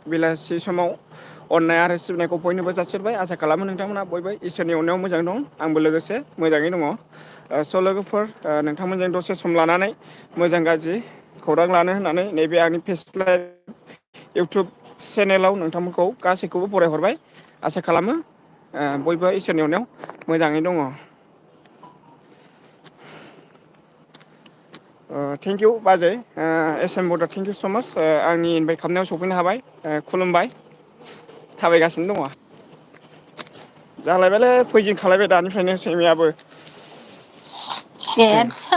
बेलासि समाव अननाय आरो सिबिनायखौ बयनोबो जासिबाय आसा खालामो नोंथांमोनहा बयबो इसोरनि अननायाव मोजाङै दं आंबो लोगोसे मोजाङै दङ स' लोगोफोर नोंथांमोनजों दसे सम लानानै मोजां गाज्रि खौरां लानो होननानै नैबे आंनि फेस्ला इउटुब चेनेलाव नोंथांमोनखौ गासैखौबो बरायहरबाय आसा खालामो बयबो इसोरनि अननायाव मोजाङै दङ थेंक इउ बाजै एस एम बड' थेंक इउ स' माच आंनि इनभाइट खालामनायाव सफैनो हाबाय खुलुमबाय थाबायगासिनो दङ जालायबायलै फैजिन खालायबाय दानिफ्रायनो सैमायाबो ए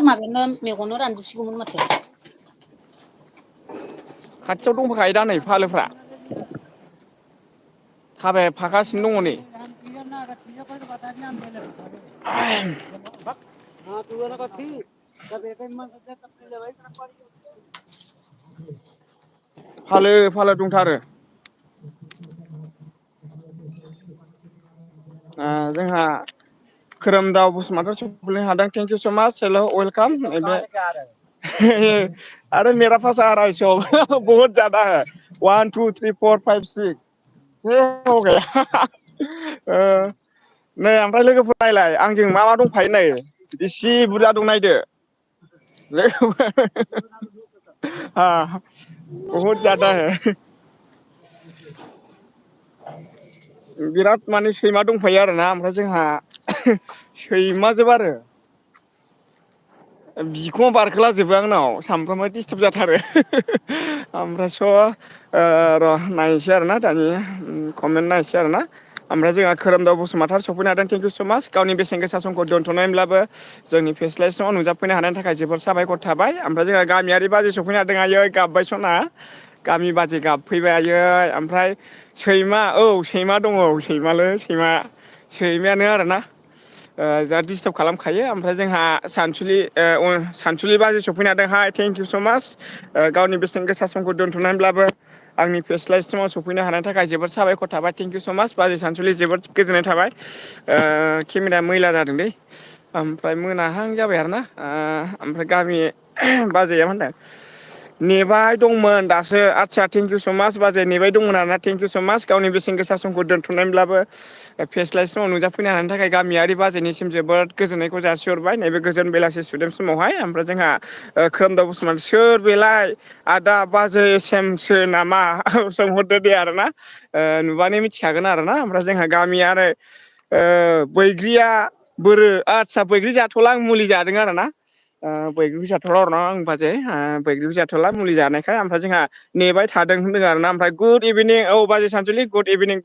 माबायावनो मेगनाव रानजोबसिगौमोन माथो खाथियाव दंफाखायो दा नै फालोफ्रा थाबायफागासिनो दङ नै फालो फालो दंथारो जोंहा खोरोमदाव बसुमतारी सफैनो हादों थेंक इउ स' माच हेल' वेलकाम अरे मेरा पास आरायस' बहुत ज्यादा है 1 2 3 4 5 6 हो गया नै ओमफ्राय लोगोफोर नायलाय आंजों मा मा दंफायो नै बिसि बुरजा दं नायदो बहुत ज्यादा है बिराद माने सैमा दंफायो आरोना ओमफ्राय जोंहा सैमाजोब आरो बिखुङाव बारखोलाजोबो आंनाव सामफ्रामबो दिसटार्ब जाथारो ओमफ्राय स' र' नायनोसै आरोना दानि कमेन्ट नायनोसै आरोना ओमफ्राय जोंहा खोरोमदाव बसुमतारी सफैनो हादों थेंक इउ स' माच गावनि बेसेन गोसा समखौ दोनथ'नानैब्लाबो जोंनि फेस्लायसनाव नुजाफैनो हानायनि थाखाय जोबोर साबायखर थाबाय ओमफ्राय जोंहा गामियारि बाजै सफैनो हादों आयै गाबबाय सना गामि बाजै गाबफैबाय आयै ओमफ्राय सैमा औ सैमा दङ सैमालै सैमा सैमायानो आरोना जा दिस्टार्ब खालामखायो ओमफ्राय जोंहा सानसुलि बाजै सफैनो हादों हाय थेंक इउ स' माच गावनि बेसेन गोसा समखौ दोन्थ'नानैब्लाबो आंनि फेस्लाय सिमाव सफैनो हानायनि थाखाय जोबोद साबायखर थाबाय थेंक इउ स' माच बाजै सानसुलि जोबोद गोजोननाय थाबाय केमेराया मैला जादों दै ओमफ्राय मोनाहां जाबाय आरोना ओमफ्राय गामि बाजैया मा होनदों नेबाय दंमोन दासो आदसा थेंक इउ स' माच बाजै नेबाय दंमोन आरोना थेंक इउ स' माच गावनि बेसेन गोसा समखौ दोन्थ'नानैब्लाबो फेस्लाय समाव नुजाफैनो हानायनि थाखाय गामियारि बाजारनिसिम जोबोद गोजोननायखौ जासिहरबाय नैबे गोजोन बेलासि सुदेम समावहाय ओमफ्राय जोंहा खोरोमदाव बसुमतारी सोर बेलाय आदा बाजै सेमसो नामा सोंहरदो दे आरोना नुबानो मिथिखागोन आरोना ओमफ्राय जोंहा गामिया आरो बैग्रिया बोरो आदसा बैग्रि जाथ'ला आं मुलि जादों आरोना बैग्रि जाथ'ला आरोना आं बाजै बैग्रिबो जाथ'ला मुलि जानायखाय ओमफ्राय जोंहा नेबाय थादों होनदों आरोना ओमफ्राय गुड इभिनिं औ बाजै सानसुलि गुड इभिनिं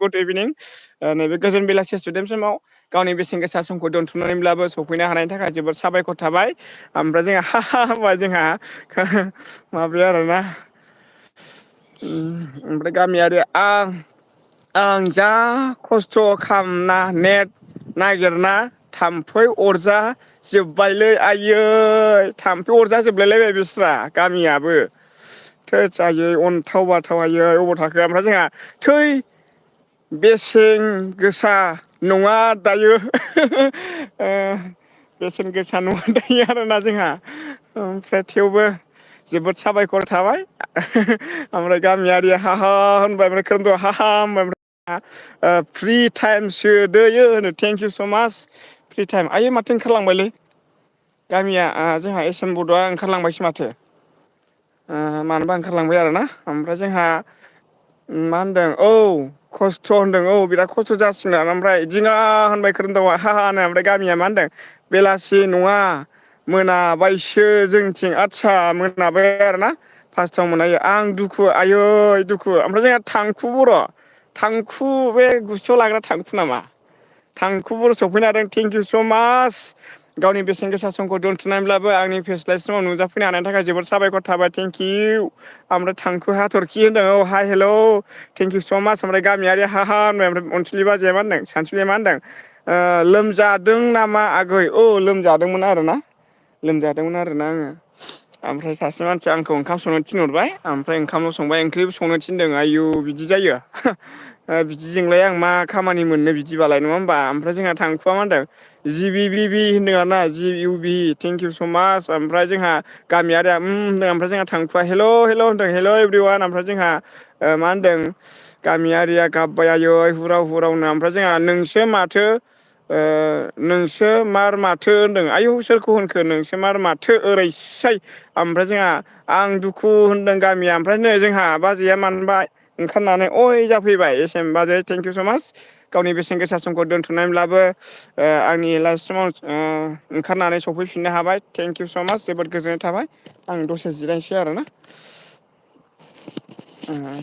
नैबे गोजोन बेलासि सुदेम समाव गावनि बेसेन गोसा समखौ दोनथुमनानैब्लाबो सफैनो हानायनि थाखाय जोबोद साबायखर थाबाय ओमफ्राय जोंहा होनबा जोंहा माबाया आरोना ओमफ्राय गामियारि आं जा खस्थ' खालामना नेट नागिरना थाम्फै अरजा जोब्बायलै आयै थाम्फै अरजा जोबलायलायबाय बेस्रा गामियाबो थोद आयै अन्थाव बाथाव आयै अबाव थाखो ओमफ्राय जोंहा थै बेसेन गोसा नङा दायो बेसेन गोसा नङा दायो आरोना जोंहा ओमफ्राय थेवबो जोबोद साबायखर थाबाय ओमफ्राय गामियारि हाहा होनबाय ओमफ्राय खोरोमदाव हाहा होनबाय फ्रि टाइम सोदोयो होनो थेंक इउ स' माच फ्रि टाइम आयै माथो ओंखारलांबायलै गामिया जोंहा एस एम बड'आ ओंखारलांबायसो माथो मानोबा ओंखारलांबाय आरोना ओमफ्राय जोंहा मा होनदों औ खस्थ' होनदों औ बिराद खस्थ' जासिगोन ओमफ्राय दिङा होनबाय खोरोमदावा हाहा होनो ओमफ्राय गामिया मा होनदों बेलासि नङा मोनाबायसो जोंथिं आदसा मोनाबाय आरोना फासथायाव मोनायो आं दुखु आयै दुखु ओमफ्राय जोंहा थांखु बर' थांखु बे गुसथियाव लाग्रा थांखु नामा थांखु बर' सफैनो हादों थेंक इउ स' माच गावनि बेसेन गोसा समखौ दोनथुमनानैब्लाबो आंनि फेस्लाय समाव नुजाफैनो हानायनि थाखाय जोबोद साबायखर थाबाय थेंक इउ ओमफ्राय थांखु हाथरखि होनदों औ हाय हेलौ थेंक इउ स' माच ओमफ्राय गामियारि हाहा होनबाय ओमफ्राय अनसुलि बाजैया मा होनदों सानसुलिया मा होनदों लोमजादों नामा आगै औ लोमजादोंमोन आरोना आङो ओमफ्राय सासे मानसिया आंखौ ओंखाम संनो थिनहरबाय ओमफ्राय ओंखामल' संबाय ओंख्रिबो संनो थिनदों आयु बिदि जायो बिदिजोंलाय आं मा खामानि मोननो बिदिबालाय नङा होमबा ओमफ्राय जोंहा थांखुआ मा होनदों जि बि बि बि होनदों आरोना जि इउ बि थेंक इउ स' माच ओमफ्राय जोंहा गामियारिया होनदों ओमफ्राय जोंहा थांखुआ हेल' हेल' होनदों हेल' एभ्रिवान ओमफ्राय जोंहा मा होनदों गामियारिया गाबबाय आयै हुराव हुरावनो ओमफ्राय जोंहा नोंसो माथो नोंसो मार माथो होनदों आयौ सोरखौ होनखो नोंसो मार माथो ओरैसाय ओमफ्राय जोंहा आं दुखु होनदों गामिया ओमफ्राय नै जोंहा बाजैया मानबाय ओंखारनानै अय जाफैबाय एस एम बाजै थेंक इउ स' माच गावनि बेसेन गोसा समखौ दोन्थ'नायब्लाबो आंनि लाइफ टाइमाव ओंखारनानै सफैफिननो हाबाय थेंक इउ स' माच जोबोद गोजोननाय थाबाय आं दसे जिरायनोसै आरोना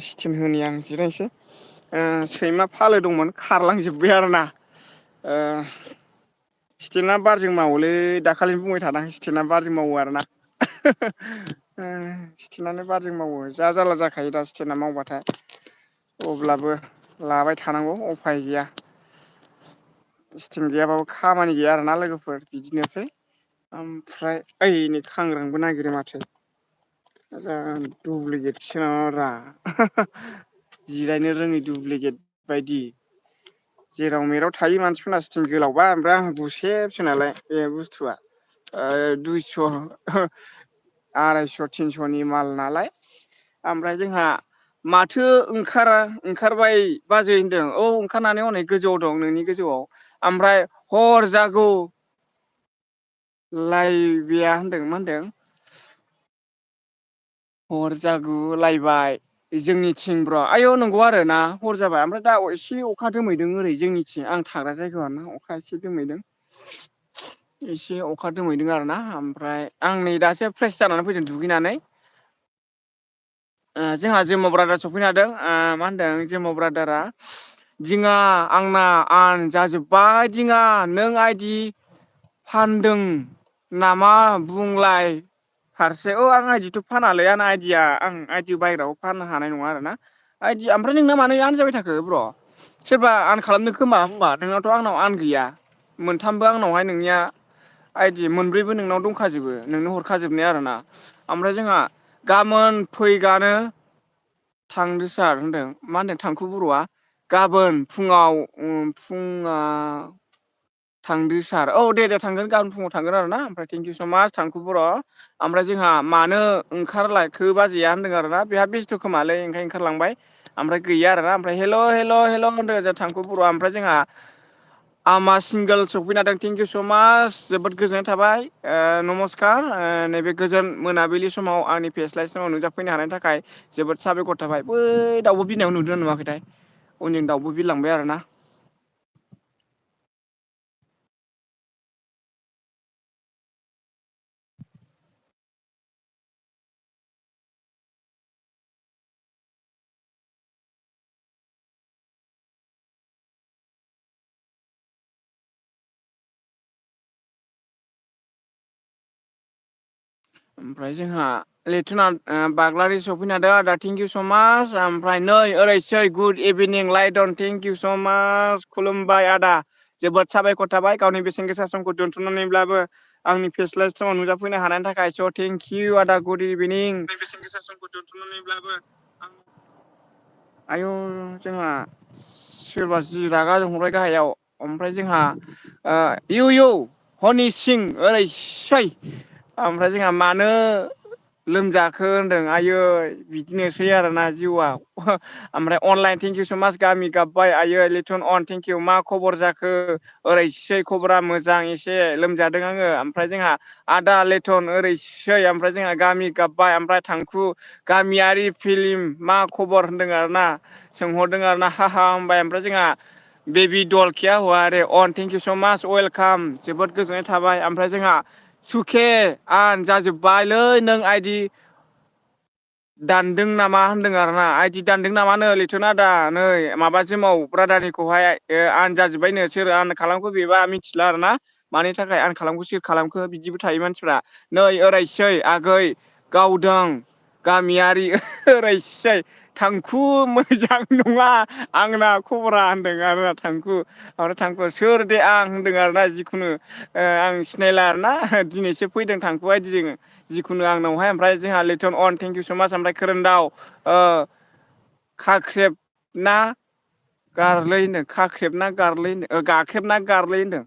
स्टिम होनि आं जिरायनोसै सैमा फालो दंमोन खारलांजोब्बाय आरोना स्टेना बारजों मावोलै दाखालिनो बुंबाय थादां स्टेना बारजों मावो आरोना स्टेनानो बारजों मावो जा जारला जाखायो दा स्टेना मावबाथाय अब्लाबो लाबाय थानांगौ उफाय गैया स्टिम गैयाबाबो खामानि गैया आरोना लोगोफोर बिदिनोसै ओमफ्राय ओइ नै खांग्रांबो नागिरो माथो दुप्लिकेटसो नामाब्रा जिरायनो रोङि दुप्लिकेट बायदि जेराव मेराव थायो मानसिफोरना स्टिम गोलावबा ओमफ्राय आं गुसेबसो नालाय बे बुस्थुआ दुइस' आरायस' थिनस'नि माल नालाय ओमफ्राय जोंहा माथो ओंखारबाय बाजै होनदों औ ओंखारनानै हनै गोजौआव दं नोंनि गोजौआव ओमफ्राय हर जागौ लाइब्रेया होनदों मा होनदों हर जागुलायबाय जोंनिथिं ब्र' आयौ नंगौ आरो ना हर जाबाय ओमफ्राय दा एसे अखा दोमैदों ओरै जोंनिथिं आं थाग्रा जायगायाव ना अखा एसे दोमैदों एसे अखा दोमैदों आरोना ओमफ्राय आं नै दासो फ्रेस जानानै फैदों दुगैनानै जोंहा जेम' ब्रादार सफैनो हादों मा होनदों जेम' ब्रादारा दिङा आंना आन जाजोब्बाय दिङा नों आइदि फानदों नामा बुंलाय फारसे आं आइदिथ' फानालै आंना आइडिया आं आइडि बायग्राखौ फाननो हानाय नङा आरोना आइदि ओमफ्राय नोंना मानो आन जाबाय थाखो ब्र' सोरबा आन खालामदों खोमा होमबा नोंनावथ' आंनाव आन गैया मोनथामबो आंनावहाय नोंनिया आइदि मोनब्रैबो नोंनाव दंखाजोबो नोंनो हरखाजोबनाय आरोना ओमफ्राय जोंहा गाबोन फैगानो थांदो सार होनदों मा होनदों थांखु बर'आ गाबोन फुङाव थांदो सार औ दे थांगोन गाबोन फुङाव थांगोन आरो ना ओमफ्राय थेंक इउ स' माच थांखु बर' ओमफ्राय जोंहा मानो ओंखारलायखो बाजैया होनदों आरोना बेहा बेस्थ' खोमालै ओंखायनो ओंखारलांबाय ओमफ्राय गैया आरोना ओमफ्राय हेल' हेल' हेल' होनदों जों थांखु बर'आ ओमफ्राय जोंहा आमा सिंगोल सफैनो हादों थेंक इउ स' माच जोबोद गोजोननाय थाबाय नमस्कार नैबे गोजोन मोनाबिलि समाव आंनि फेस्लाय समाव नुजाफैनो हानायनि थाखाय जोबोद साबायखर थाबाय बै दाउब' बिरनायखौ नुदोंना नुवाखैथाय उनजों दाउबो बिरलांबाय आरोना ओमफ्राय जोंहा लैथुना बाग्लारि सफैनो हादों आदा थेंक इउ स' माच ओमफ्राय नै ओरैसै गुड इभिनिं लाइदन थेंक इउ स' माच खुलुमबाय आदा जोबोद साबायखर थाबाय गावनि बेसेन गोसा समखौ दोनथ'नानैब्लाबो आंनि फेस्ला समाव नुजाफैनो हानायनि थाखाय स' थेंक इउ आदा गुड इभिनिं बेसेन गोसा समखौ दोनथ'नानैब्लाबो आयौ जोंहा सोरबा जि रागा जोंहरबाय गाहायाव ओमफ्राय जोंहा इउ इउ हनि सिं ओरैसै ओमफ्राय जोंहा मानो लोमजाखो होनदों आयै बिदिनोसै आरोना जिउआव ओमफ्राय अनलाइन थेंक इउ स' माच गामि गाबबाय आयै लिटुन अन थेंक इउ मा खबर जाखो ओरैसै खबरा मोजां एसे लोमजादों आङो ओमफ्राय जोंहा आदा लेथन ओरैसै ओमफ्राय जोंहा गामि गाबबाय ओमफ्राय थांखु गामियारि फिल्म मा खबर होनदों आरोना सोंहरदों आरोना हा होनबाय ओमफ्राय जोंहा बेबि दल किया हुआ रे अन थेंक इउ स' माच वेलकाम जोबोद गोजोननाय थाबाय ओमफ्राय जोंहा सुखे आन जाजोब्बायलै नों आइदि दानदों नामा होनदों आरोना आइदि दानदों नामानो लैथुन आदा नै माबा जिमाव ब्रादारनिखौहाय आन जाजोब्बायनो सोर आन खालामखो बेबा मिथिला आरोना मानि थाखाय आन खालामखो सोर खालामखो बिदिबो थायो मानसिफ्रा नै ओरैसै आगै गावदों गामियारि ओरैसै थांखु मोजां नङा आंना खबरा होनदों आरोना थांखु ओमफ्राय थांखु सोर दे आं होनदों आरोना जिखुनु आं सिनायला आरोना दिनैसो फैदों थांखु आइदिजों जिखुनु आंनावहाय ओमफ्राय जोंहा लिटन अन थेंक इउ स' माच ओमफ्राय खोरोमदाव खाख्रेब ना गारलै होनदों खाख्रेबना गारलै होनदों गाख्रेबना गारलै होनदों।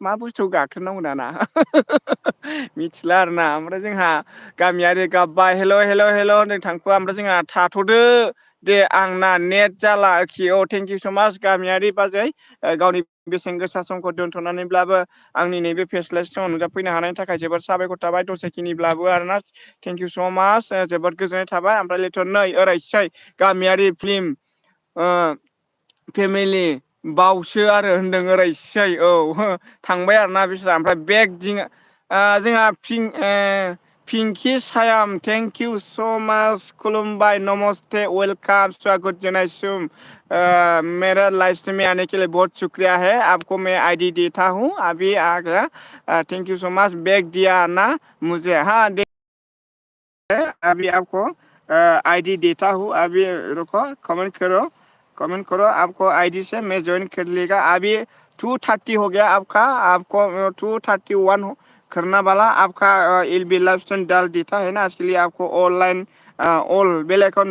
मा बुस्थु गाख्रेबनांगौ दाना मिथिला आरोना ओमफ्राय जोंहा गामियारि गाबबाय हेल' हेल' हेल' होनदों थांखुआ ओमफ्राय जोंहा थाथ'दो दे आंना नेट जाला आरोखि औ थेंकिउ स' माच गामियारि बाजै गावनि बेसेन गोसा समखौ दोनथ'नानैब्लाबो आंनि नैबे फेस्लास समाव नुजाफैनो हानायनि थाखाय जोबोद साबायखर थाबाय दसेखिनिब्लाबो आरोना थेंकिउ स' माच जोबोद गोजोननाय थाबाय ओमफ्राय लेथ' नै ओरैसै गामियारि फिल्म फेमिलि बावसो आरो होनदों ओरैसै औ थांबाय आरोना बिस्रा ओमफ्राय बेग जोंहा पिंकि सायाम थेंक इउ स' माच खुलुमबाय नमस्ते वेलकाम स्वागत जनायसुम मेरा लाइफ में आने के लिए बहुत शुक्रिया है आपको मैं आईडी देता हूँ अभी आ गया thank you so much bag दिया ना मुझे हाँ अभी आपको आईडी देता हूँ अभी रुको कमेंट करो आपको आईडी से मैं ज्वाइन कर लेगा अभी 2:30 हो गया आपको 2:31 करना वाला आपका इल बी लाइफ डाल देता है ना इसके लिए आपको ऑनलाइन ऑल बेल आइकन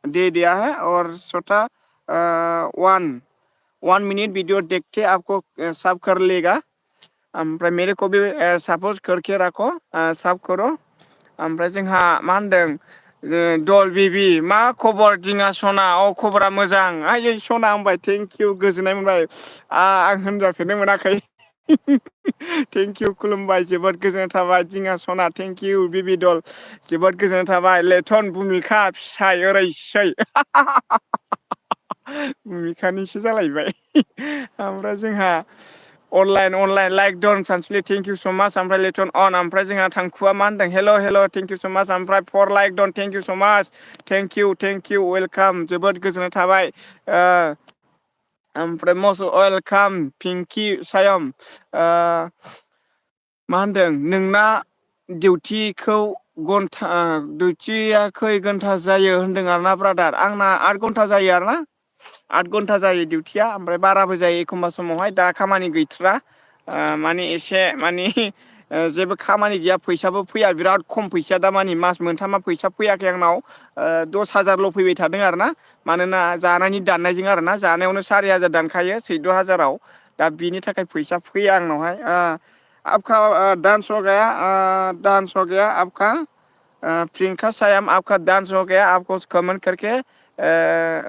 दे दिया है और छोटा 1 मिनट वीडियो देख के आपको सब कर लेगा ओमफ्राय मेरे को भी सपोज करके रखो सब करो ओमफ्राय जोंहा मा होनदों दल बेबि मा खबर दिङा सना खबरा मोजां आयै सना होनबाय थेंकिउ गोजोननाय मोनबाय आं होनजाफेरनो मोनाखै थेंकिउ खुलुमबाय जोबोद गोजोननाय थाबाय दिङा सना थेंकिउ बेबि दल जोबोद गोजोननाय थाबाय लेथन भुमिखा फिसाय ओरैसै भुमिखानिसो जालायबाय ओमफ्राय जोंहा अनलाइन लाइक दन सानसुलि थेंकिउ स' माच ओमफ्राय लेटन अन ओमफ्राय जोंहा थांखुआ मा होनदों हेल' थेंकिउ स' माच ओमफ्राय 4 लाइक दन थेंकिउ स' माच थेंकिउ वेलकाम जोबोद गोजोननाय थाबाय ओमफ्राय मस्ट वेलकाम पिंकि सायम मा होनदों नोंना डिउटिखौ दिउथिया खै घन्टा जायो होनदों आरोना ब्रादार आंना 8 घन्टा जायो आरोना 8 घन्टा जायो डिउटिया ओमफ्राय बाराबो जायो एखमबा समावहाय दा खामानि गैथ्रा माने एसे माने जेबो खामानि गैया फैसाबो फैया बिराद खम फैसा दा मानि मास मोनथामा फैसा फैयाखै आंनाव 10,000ल' फैबाय थादों आरोना मानोना जानायनि दाननायजों आरोना जानायावनो 4,000 दानखायो 14,000 दा बिनि थाखाय फैसा फैया आंनावहाय आपका डांस हो गया आपका प्रियंका सायम आपका डांस हो गया आपको कमेंट करके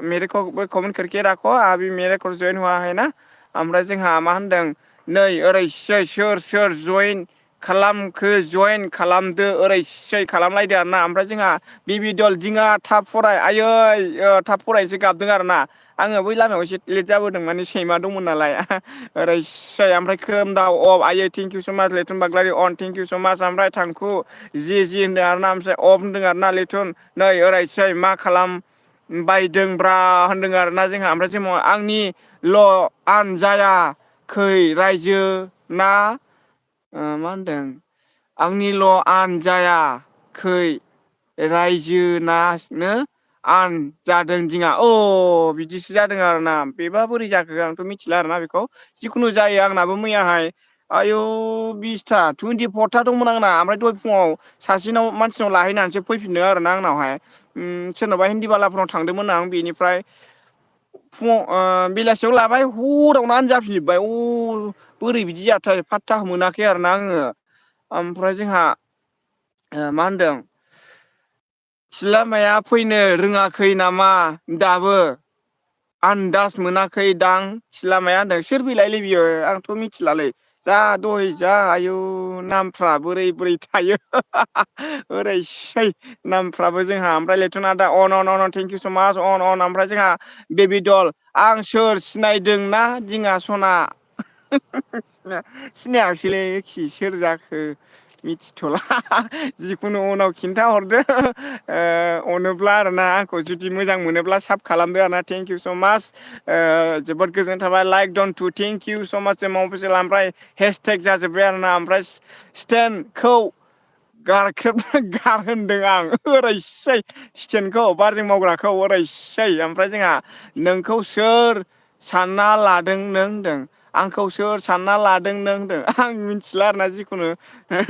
मेरे को कमेंट करके रखो अभी मेरे को ज्वाइन हुआ है ना ओमफ्राय जोंहा मा होनदों नै ओरैसै सोर जयेन खालामखो जयेन खालामदो ओरैसै खालामलायदो आरोना ओमफ्राय जोंहा बिबि दल दिङा थाब फराय आयै थाब फरायनोसै गाबदों आरोना आङो बै लामायाव एसे लेट जाबोदों माने सैमा दंमोन नालाय ओरैसै ओमफ्राय खोरोमदाव आयै थेंकिउ स' माच लेथुन बाग्लारि अन थेंकिउ स' माच ओमफ्राय थांखु जि होनदों आरोना ओमफ्राय होनदों आरोना लेथुन नै ओरैसै मा खालाम बायदोंब्रा होनदों आरोना जोंहा ओमफ्राय जों आंनिल' आनजायाखै रायजो ना मा होनदों आंनिल' आनजायाखै रायजो नानो आन जादों दिङा बिदिसो जादों आरोना बेबा बोरै जाखो आंथ' मिथिला आरोना बेखौ जिखुनु जायो आंनाबो मैयाहाय आयु 20था 24था दंमोन आंना ओमफ्राय दहाय फुङाव सासेनाव मानसिनाव लाहैनानैसो फैफिनदों आरोना आंनावहाय सोरनावबा हिन्दी बालाफोरनाव थांदोंमोन आं बेनिफ्राय फुङाव बेलासियाव लाबाय हरावनो आन जाफिनजोबबाय बोरै बिदि जाथाय फात्ता मोनाखै आरोना आङो ओमफ्राय जोंहा मा होनदों सिलामाया फैनो रोङाखै नामा दाबो आन्दाज मोनाखै दां सिलामाया होनदों सोर बेलायलै बियो आंथ' मिथिलालै जा दहाय जा आयु नामफ्रा बोरै थायो ओरैसै नामफ्राबो जोंहा ओमफ्राय लेथ'ना दा अन थेंकिउ स' माच अन ओमफ्राय जोंहा बेबि दल आं सोर सिनायदोंना दिङा सना सिनायासैलै सोर जाखो मिथिथ'ला जिखुनु उनाव खिन्थाहरदो अनोब्ला आरोना आंखौ जुदि मोजां मोनोब्ला साब खालामदो आरोना थेंकिउ स' माच जोबोद गोजोननाय थाबाय लाइक दन टु थेंकिउ स' माच ओमफ्राय हेसटेग जाजोब्बाय आरोना ओमफ्राय स्टेनखौ गार होनदों आं ओरैसै स्टेनखौ बारजों मावग्राखौ ओरैसै ओमफ्राय जोंहा नोंखौ सोर सानना लादों नों होनदों आंखौ सोर सानना लादों नों होनदों आं मिथिला आरोना जिखुनु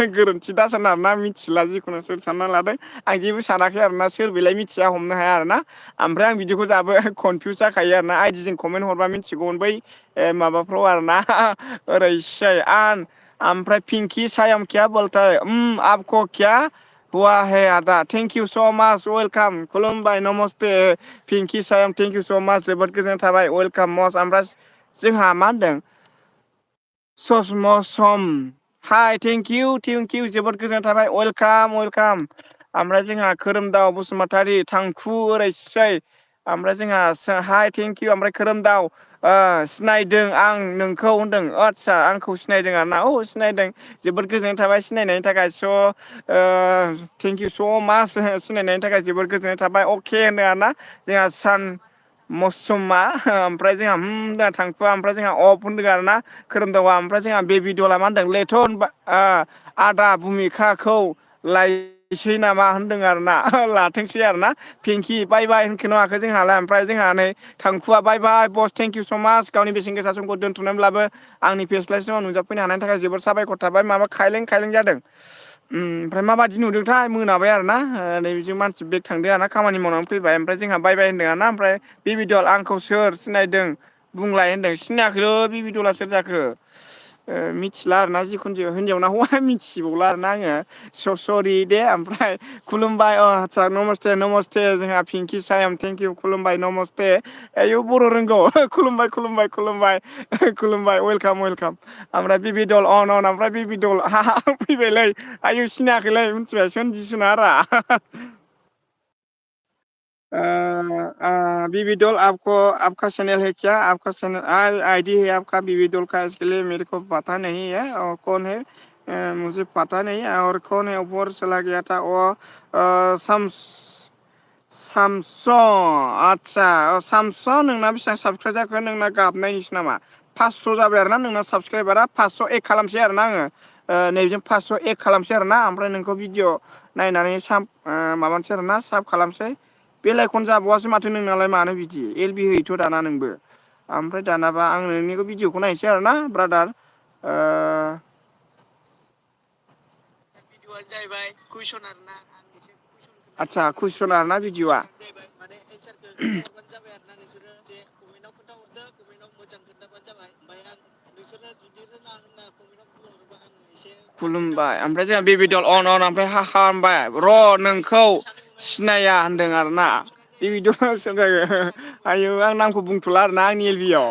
गोरोन्थि दा सान आरोना मिथिला जिखुनु सोर सानना लादों आं जेबो सानाखै आरोना सोर बेलाय मिथिया हमनो हाया आरोना ओमफ्राय आं बिदिखौ दाबो कनफिउस जाखायो आरोना आइदिजों कमेन्ट हरबा मिथिगौमोन बै माबाफ्राव आरोना ओरैसै ओमफ्राय पिंकि सायाम क्या बोलता है आपको क्या हुआ है आदा थेंक इउ स' माच वेलकाम खुलुमबाय नमस्ते पिंकि सायाम थेंक इउ स' माच जोबोद गोजोननाय थाबाय वेलकाम मस्ट ओमफ्राय जोंहा मा होनदों सम हाय थेंक इउ जोबोद गोजोननाय थाबाय वेलकाम वेलकाम ओमफ्राय जोंहा खोरोमदाव बसुमतारी थांखु ओरैसै ओमफ्राय जोंहा हाय थेंक इउ ओमफ्राय खोरोमदाव सिनायदों आं नोंखौ होनदों आदसा आंखौ सिनायदों आरोना औ सिनायदों जोबोद गोजोननाय थाबाय सिनायनायनि थाखाय स' थेंक इउ स' माच सिनायनायनि थाखाय जोबोद गोजोननाय थाबाय अके होनो आरोना जोंहा सान मौसुमा ओमफ्राय जोंहा थांखुवा ओमफ्राय जोंहा अफ होनदों आरोना खोरोमदावा ओमफ्राय जोंहा बेबिदला मा होनदों लेथन आदा भुमिखाखौ लायसै नामा होनदों आरोना लाथोंसै आरोना पिंकि बाय बाय होनखोनो होआखै जोंहालाय ओमफ्राय जोंहा नै थांखुआ बाय बाय बस थेंक इउ स' माच गावनि बेसेन गोसा समखौ दोन्थ'नानैब्लाबो आंनि फेस्लासिमाव नुजाफैनो हानायनि थाखाय जोबोर साबायखर थाबाय माबा खायलें खायलें जादों ओमफ्राय माबादि नुदोंथाय मोनाबाय आरोना नै बिजों मानसि बेग थांदों आरोना खामानि मावनानै फैबाय ओमफ्राय जोंहा बाय बाय होनदों आरोना ओमफ्राय बेबिदल आंखौ सोर सिनायदों बुंलाय होनदों सिनायाखैल' बेबिदला सोर जाखो मिथिला आरोना जिखुनु हिनजाव ना हौवा मिथिबावला आरोना आङो सरि दे ओमफ्राय खुलुमबाय आदसा नमस्ते नमस्ते जोंहा पिंकि सायाम थेंक इउ खुलुमबाय नमस्ते आयौ बर' रोंगौ खुलुमबाय खुलुमबाय खुलुमबाय खुलुमबाय वेलकाम वेलकाम ओमफ्राय बेबिदल अन ओमफ्राय बेबिदल फैबायलै आयौ सिनायाखैलै मिथिबाय सोनजिसुनारा बीबीदौल आपको आपका चैनल है क्या आपका चैनल आईडी है आपका बीबीदौल का इसके लिए मेरे को पता नहीं है और कौन है मुझे पता नहीं और कौन है ऊपर चला गया था वो सामस आदसा सामस नोंना बेसेबां साबसक्राइब जाखो नोंना गाबनायनोसै नामा 500 जाबाय आरो ना नोंना साबसक्राइबारा 500 एक खालामसै आरोना आङो नैबेजों 500 एक खालामसै आरोना ओमफ्राय नोंखौ भिडिअ नायनानै माबानोसै आरोना साब खालामसै बेलाइखौनो जाबावासै माथो नोंनालाय मानो बिदि एल बि होयोथ' दाना नोंबो ओमफ्राय दानाबा आं नोंनिखौ भिडिअखौ नायनोसै आरोना ब्रादार भिडिअआनो जाहैबाय कुइसन आरोना आदसा कुइसन आरोना भिडिअआ माने एन्सारखौ खोन्थाहरबानो जाबाय आरोना नोंसोरो जे कमेन्टआव खोन्थाहरदो कमेन्टआव मोजां खोन्थाबानो जाबाय ओमफ्राय आं नोंसोरो जुदि रोङा होनना कमेन्टआव बुंहरोबा आङो एसे खुलुमबाय ओमफ्राय जोंहा बेबिदल अन ओमफ्राय हाहा होनबाय र' नोंखौ सिनाया होनदों आरोना बेबिदल सोर जाखो आयौ आं नामखौ बुंथ'ला आरोना आंनि एलबियाव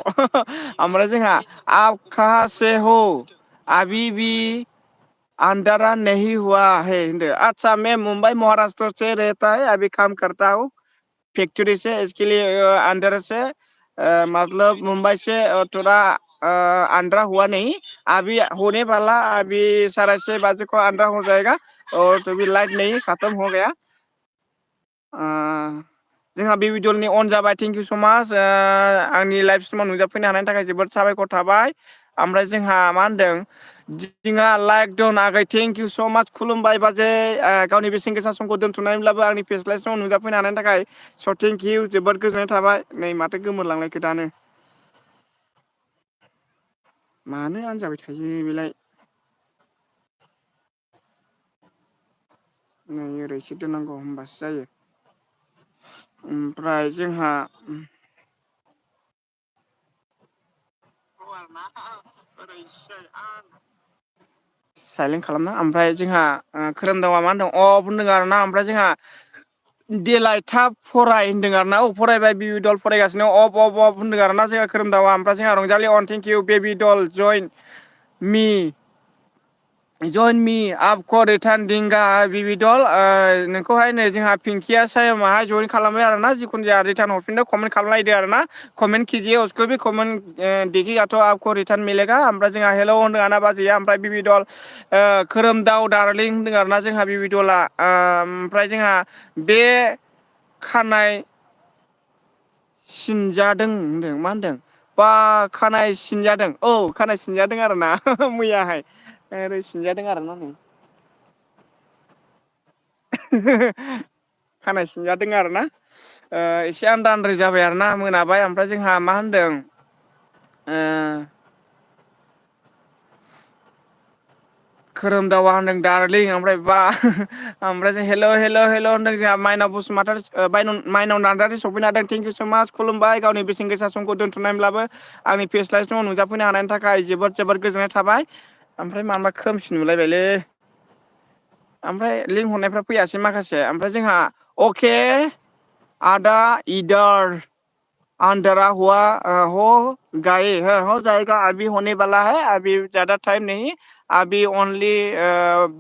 ओमफ्राय जोंहा आप काहा से हो अभी भी अंधारा नहीं हुआ है अच्छा मैं मुंबई महाराष्ट्र से रहता है अभी काम करता हूँ फैक्ट्री से इसके लिए अंदर से मतलब मुंबई से थोड़ा अंधेरा हुआ नहीं अभी होने वाला अभी 6:30 को अंधेरा हो जाएगा और तो भी लाइट नहीं खत्म हो गया जोंहा बेबिदलनि अन जाबाय थेंक इउ स' माच आंनि लाइफ स्ट्रिमाव नुजाफैनो हानायनि थाखाय जोबोद साबायखर थाबाय ओमफ्राय जोंहा मा होनदों दिङा लाइक दन आगै थेंक इउ स' माच खुलुमबाय बाजै गावनि बेसेन गोसा समखौ दोन्थ'नानैब्लाबो आंनि फेस्लाय समाव नुजाफैनो हानायनि थाखाय स' थेंक इउ जोबोद गोजोननाय थाबाय नै माथो गोमोरलांनायखो दानो मानो आन जाबाय थायो बेलाय नै ओरैसो दोननांगौ होनबासो जायो ओमफ्राय जोंहा साइलेन्ट खालामना ओमफ्राय जोंहा खोरोमदावा मा होनदों अ बुंदों आरोना ओमफ्राय जोंहा देलाय थाब फराय होनदों आरोना फरायबाय बिबिदल फरायगासिनो अफ अफ अफ होनदों आरोना जोंहा खोरोमदावा ओमफ्राय जोंहा रंजालि अन थेंक इउ बेबिदल जइन मि जइन मि आपक' रिटार्न दिंगा बिबिदल नोंखौहाय नै जोंहा पिंकिया सायामाहाय जइन खालामबाय आरोना जिखुनु जाया रिटार्न हरफिनदों कमेन्ट खालामलायदो आरोना कमेन्ट कीजिए उसको भी कमेन्ट देखिएगा तो आपको रिटार्न मिलेगा ओमफ्राय जोंहा हेलौ होनदों आरोना बाजैया ओमफ्राय बिबिदल खोरोमदाव दारलिं होनदों आरोना जोंहा बिबिदला ओमफ्राय जोंहा बे खानाय सिनजादों होनदों मा होनदों बा खानाय सिनजादों औ खानाय सिनजादों आरोना मैयाहाय ओरै सिनजादों आरोना नै खानाय सिनजादों आरोना एसे आन्दा आद्रि जाबाय आरोना मोनाबाय ओमफ्राय जोंहा मा होनदों खोरोमदावा होनदों दारलिं ओमफ्राय बा ओमफ्राय जों हेल' हेल' हेल' होनदों जोंहा माइनाव बसुमतारी माइनाव नार्जारि सफैनो हादों थेंक इउ स' माच खुलुमबाय गावनि बेसेन गोसा समखौ दोन्थ'नायब्लाबो आंनि फेस लाइभ समाव नुजाफैनो हानायनि थाखाय जोबोद जोबोद गोजोननाय थाबाय ओमफ्राय मा खोमसि नुलायबायलै ओमफ्राय लिंक हरनायफ्रा फैयासै माखासे ओमफ्राय जोंहा अके आदा इदार अंधेरा हुआ हो गए हो जाएगा अभी होने वाला है अभी ज्यादा टाइम नहीं अभी ओनली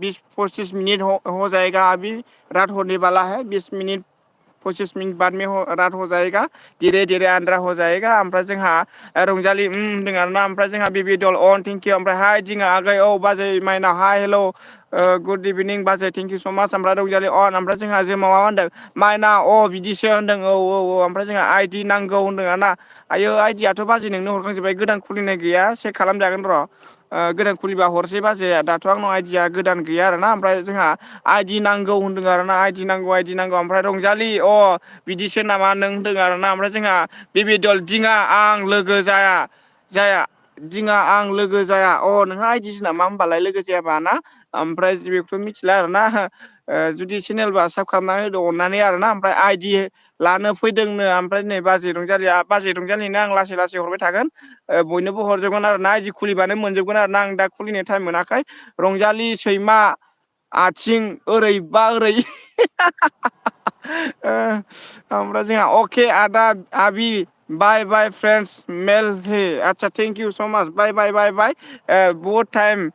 20-25 मिनट हो जाएगा अभी रात होने वाला है 20 मिनट 25 मिनट बाद में रात हो जाएगा धीरे धीरे आन्द्रा हो जाएगा ओमफ्राय जोंहा रंजालि होनदों आरोना ओमफ्राय जोंहा बिबि दल अन थेंकिउ ओमफ्राय हाय दिङा आगै औ बाजै माइनाव हाय हेल' गुड इभिनिं बाजै थेंक इउ स' माच ओमफ्राय रंजालि अन ओमफ्राय जोंहा जों माबा होनदों माइना अ बिदिसो होनदों औ औ औ ओमफ्राय जोंहा आइदि नांगौ होनदों आरोना आइयो आइदियाथ' बाजै नोंनो हरखांजोब्बाय गोदान खुलिनाय गैया चेक खालामजागोन र' गोदान खुलिबा हरसै बाजैया दाथ' आंनाव आइदिया गोदान गैया आरोना ओमफ्राय जोंहा आइदि नांगौ होनदों आरोना आइदि नांगौ ओमफ्राय रंजालि अ बिदिसो नामा नों होनदों आरोना ओमफ्राय जोंहा बिबिदल दिङा आं लोगो जाया दिङा आं लोगो जाया अ नोंहा आइदिसो नामा होमबालाय लोगो जायाबा ना ओमफ्राय बेखौथ' मिथिला आरोना जुदि चेनेलबा साब खालामनानै होदो अननानै आरोना ओमफ्राय आइदि लानो फैदोंनो ओमफ्राय नै बाजै रंजालिनो आं लासै लासै हरबाय थागोन बयनोबो हरजोबगोन आरो ना आइदि खुलिबानो मोनजोबगोन आरो ना आं दा खुलिनो टाइम मोनाखै रंजालि सैमा आथिं ओरैबा ओरै ओमफ्राय जोंहा अके आदा आबि बाय बाय फ्रेन्डस मेल हे अच्छा थेंक इउ स' माच बाय बाय बाय बाय बहुत टाइम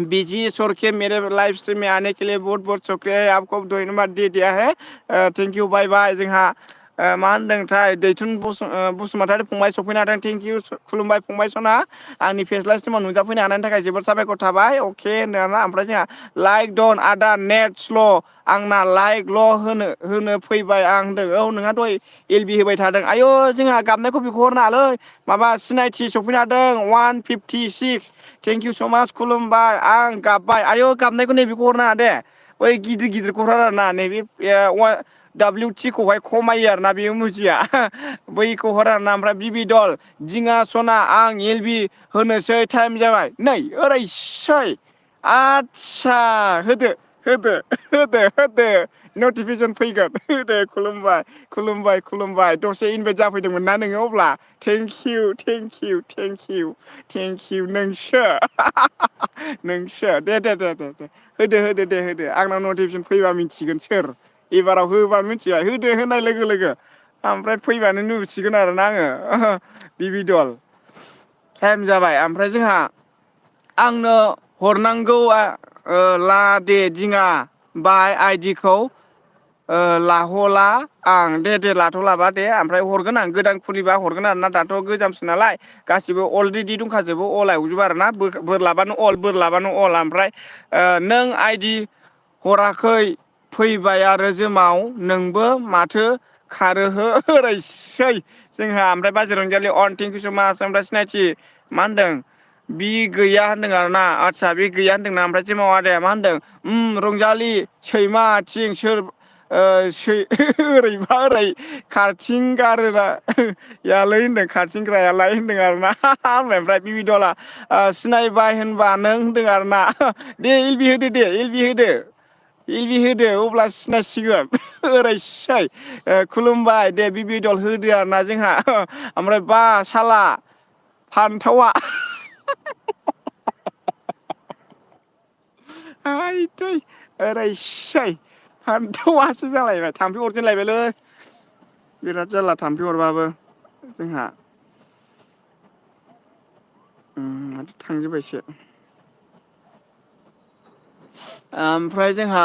बिजी छोड़ के मेरे लाइव स्ट्रीम में आने के लिए बहुत बहुत शुक्रिया है आपको धन्यवाद दे दिया है थेंक इउ बाय बाय जोंहा मा होनदोंथाय दैथुन बसुमतारी फंबाय सफैनो हादों थेंक इउ खुलुमबाय फंबाय सना आंनि फेस्ला स्ट्रिमाव नुजाफैनो हानायनि थाखाय जोबोद साबायखर थाबाय अके होनदों आरोना ओमफ्राय जोंहा लाइक डन आदा नेट स्ल' आंना लाइकल' होनो फैबाय आं होनदों औ नोंहा दहाय एल बि होबाय थादों आयौ जोंहा गाबनायखौ बेखौ हरनाङालै माबा सिनायथि सफैनो हादों 156 थेंक इउ स' माच खुलुमबाय आं गाबबाय आयौ गाबनायखौ नैबेखौ हरनाङा दे बै गिदिर गिदिरखौ हर आरोना नैबे डाब्लिउ टि खौहाय खमायो आरोना बेयो मुजिया बैखौ हर आरोना ओमफ्राय बिबि दल दिङा सना आं एल बि होनोसै टाइम जाबाय नै ओरैसै आदसा होदो नटिफिकेसन फैगोन होदो खुलुमबाय दसे इनभाइट जाफैदोंमोन ना नोङो अब्ला थेंकिउ नोंसो दे होदो आंनाव नटिफिकेसन फैबा मिथिगोन सोर एबाराव होबा मिथिबाय होदो होनाय लोगो लोगो ओमफ्राय फैबानो नुसिगोन आरोना आङो बिबिदल टाइम जाबाय ओमफ्राय जोंहा आंनो हरनांगौआ ला दे दिङा बाय आइदिखौ लाहला आं दे लाथ'लाबा दे ओमफ्राय हरगोन आं गोदान खुलिबा हरगोन आरोना दाथ' गोजामसो नालाय गासिबो अलरेडि दंखाजोबो अलायजोबो आरोना बोरलाबानो अल ओमफ्राय नों आइदि हराखै फैबाय आरो जोमाव नोंबो माथो खारोहो ओरैसै जोंहा ओमफ्राय बाजै रंजालि अन थेंकिउ स' माच ओमफ्राय सिनायथि मा होनदों बि गैया होनदों आरोना आदसा बे गैया होनदोंना ओमफ्राय जे मावा आदाया मा होनदों रंजालि सैमा आथिं सोर ओरैबा ओरै खारथिं गारोना यालै होनदों खाथिंग्रायालाय होनदों आरोना ओमफ्राय बिबिदला सिनायबाय होनबा नों होनदों आरोना दे एलबि होदो अब्ला सिनायसिगोन ओरैसै खुलुमबाय दे बिबिदल होदो आरोना जोंहा ओमफ्राय बा साला फान्थावा ओरैसै फानथावासो जालायबाय थाम्फै अरजालायबायलै बिराद जारला थाम्फै अरबाबो जोंहा माथो थांजोबबायसो ओमफ्राय जोंहा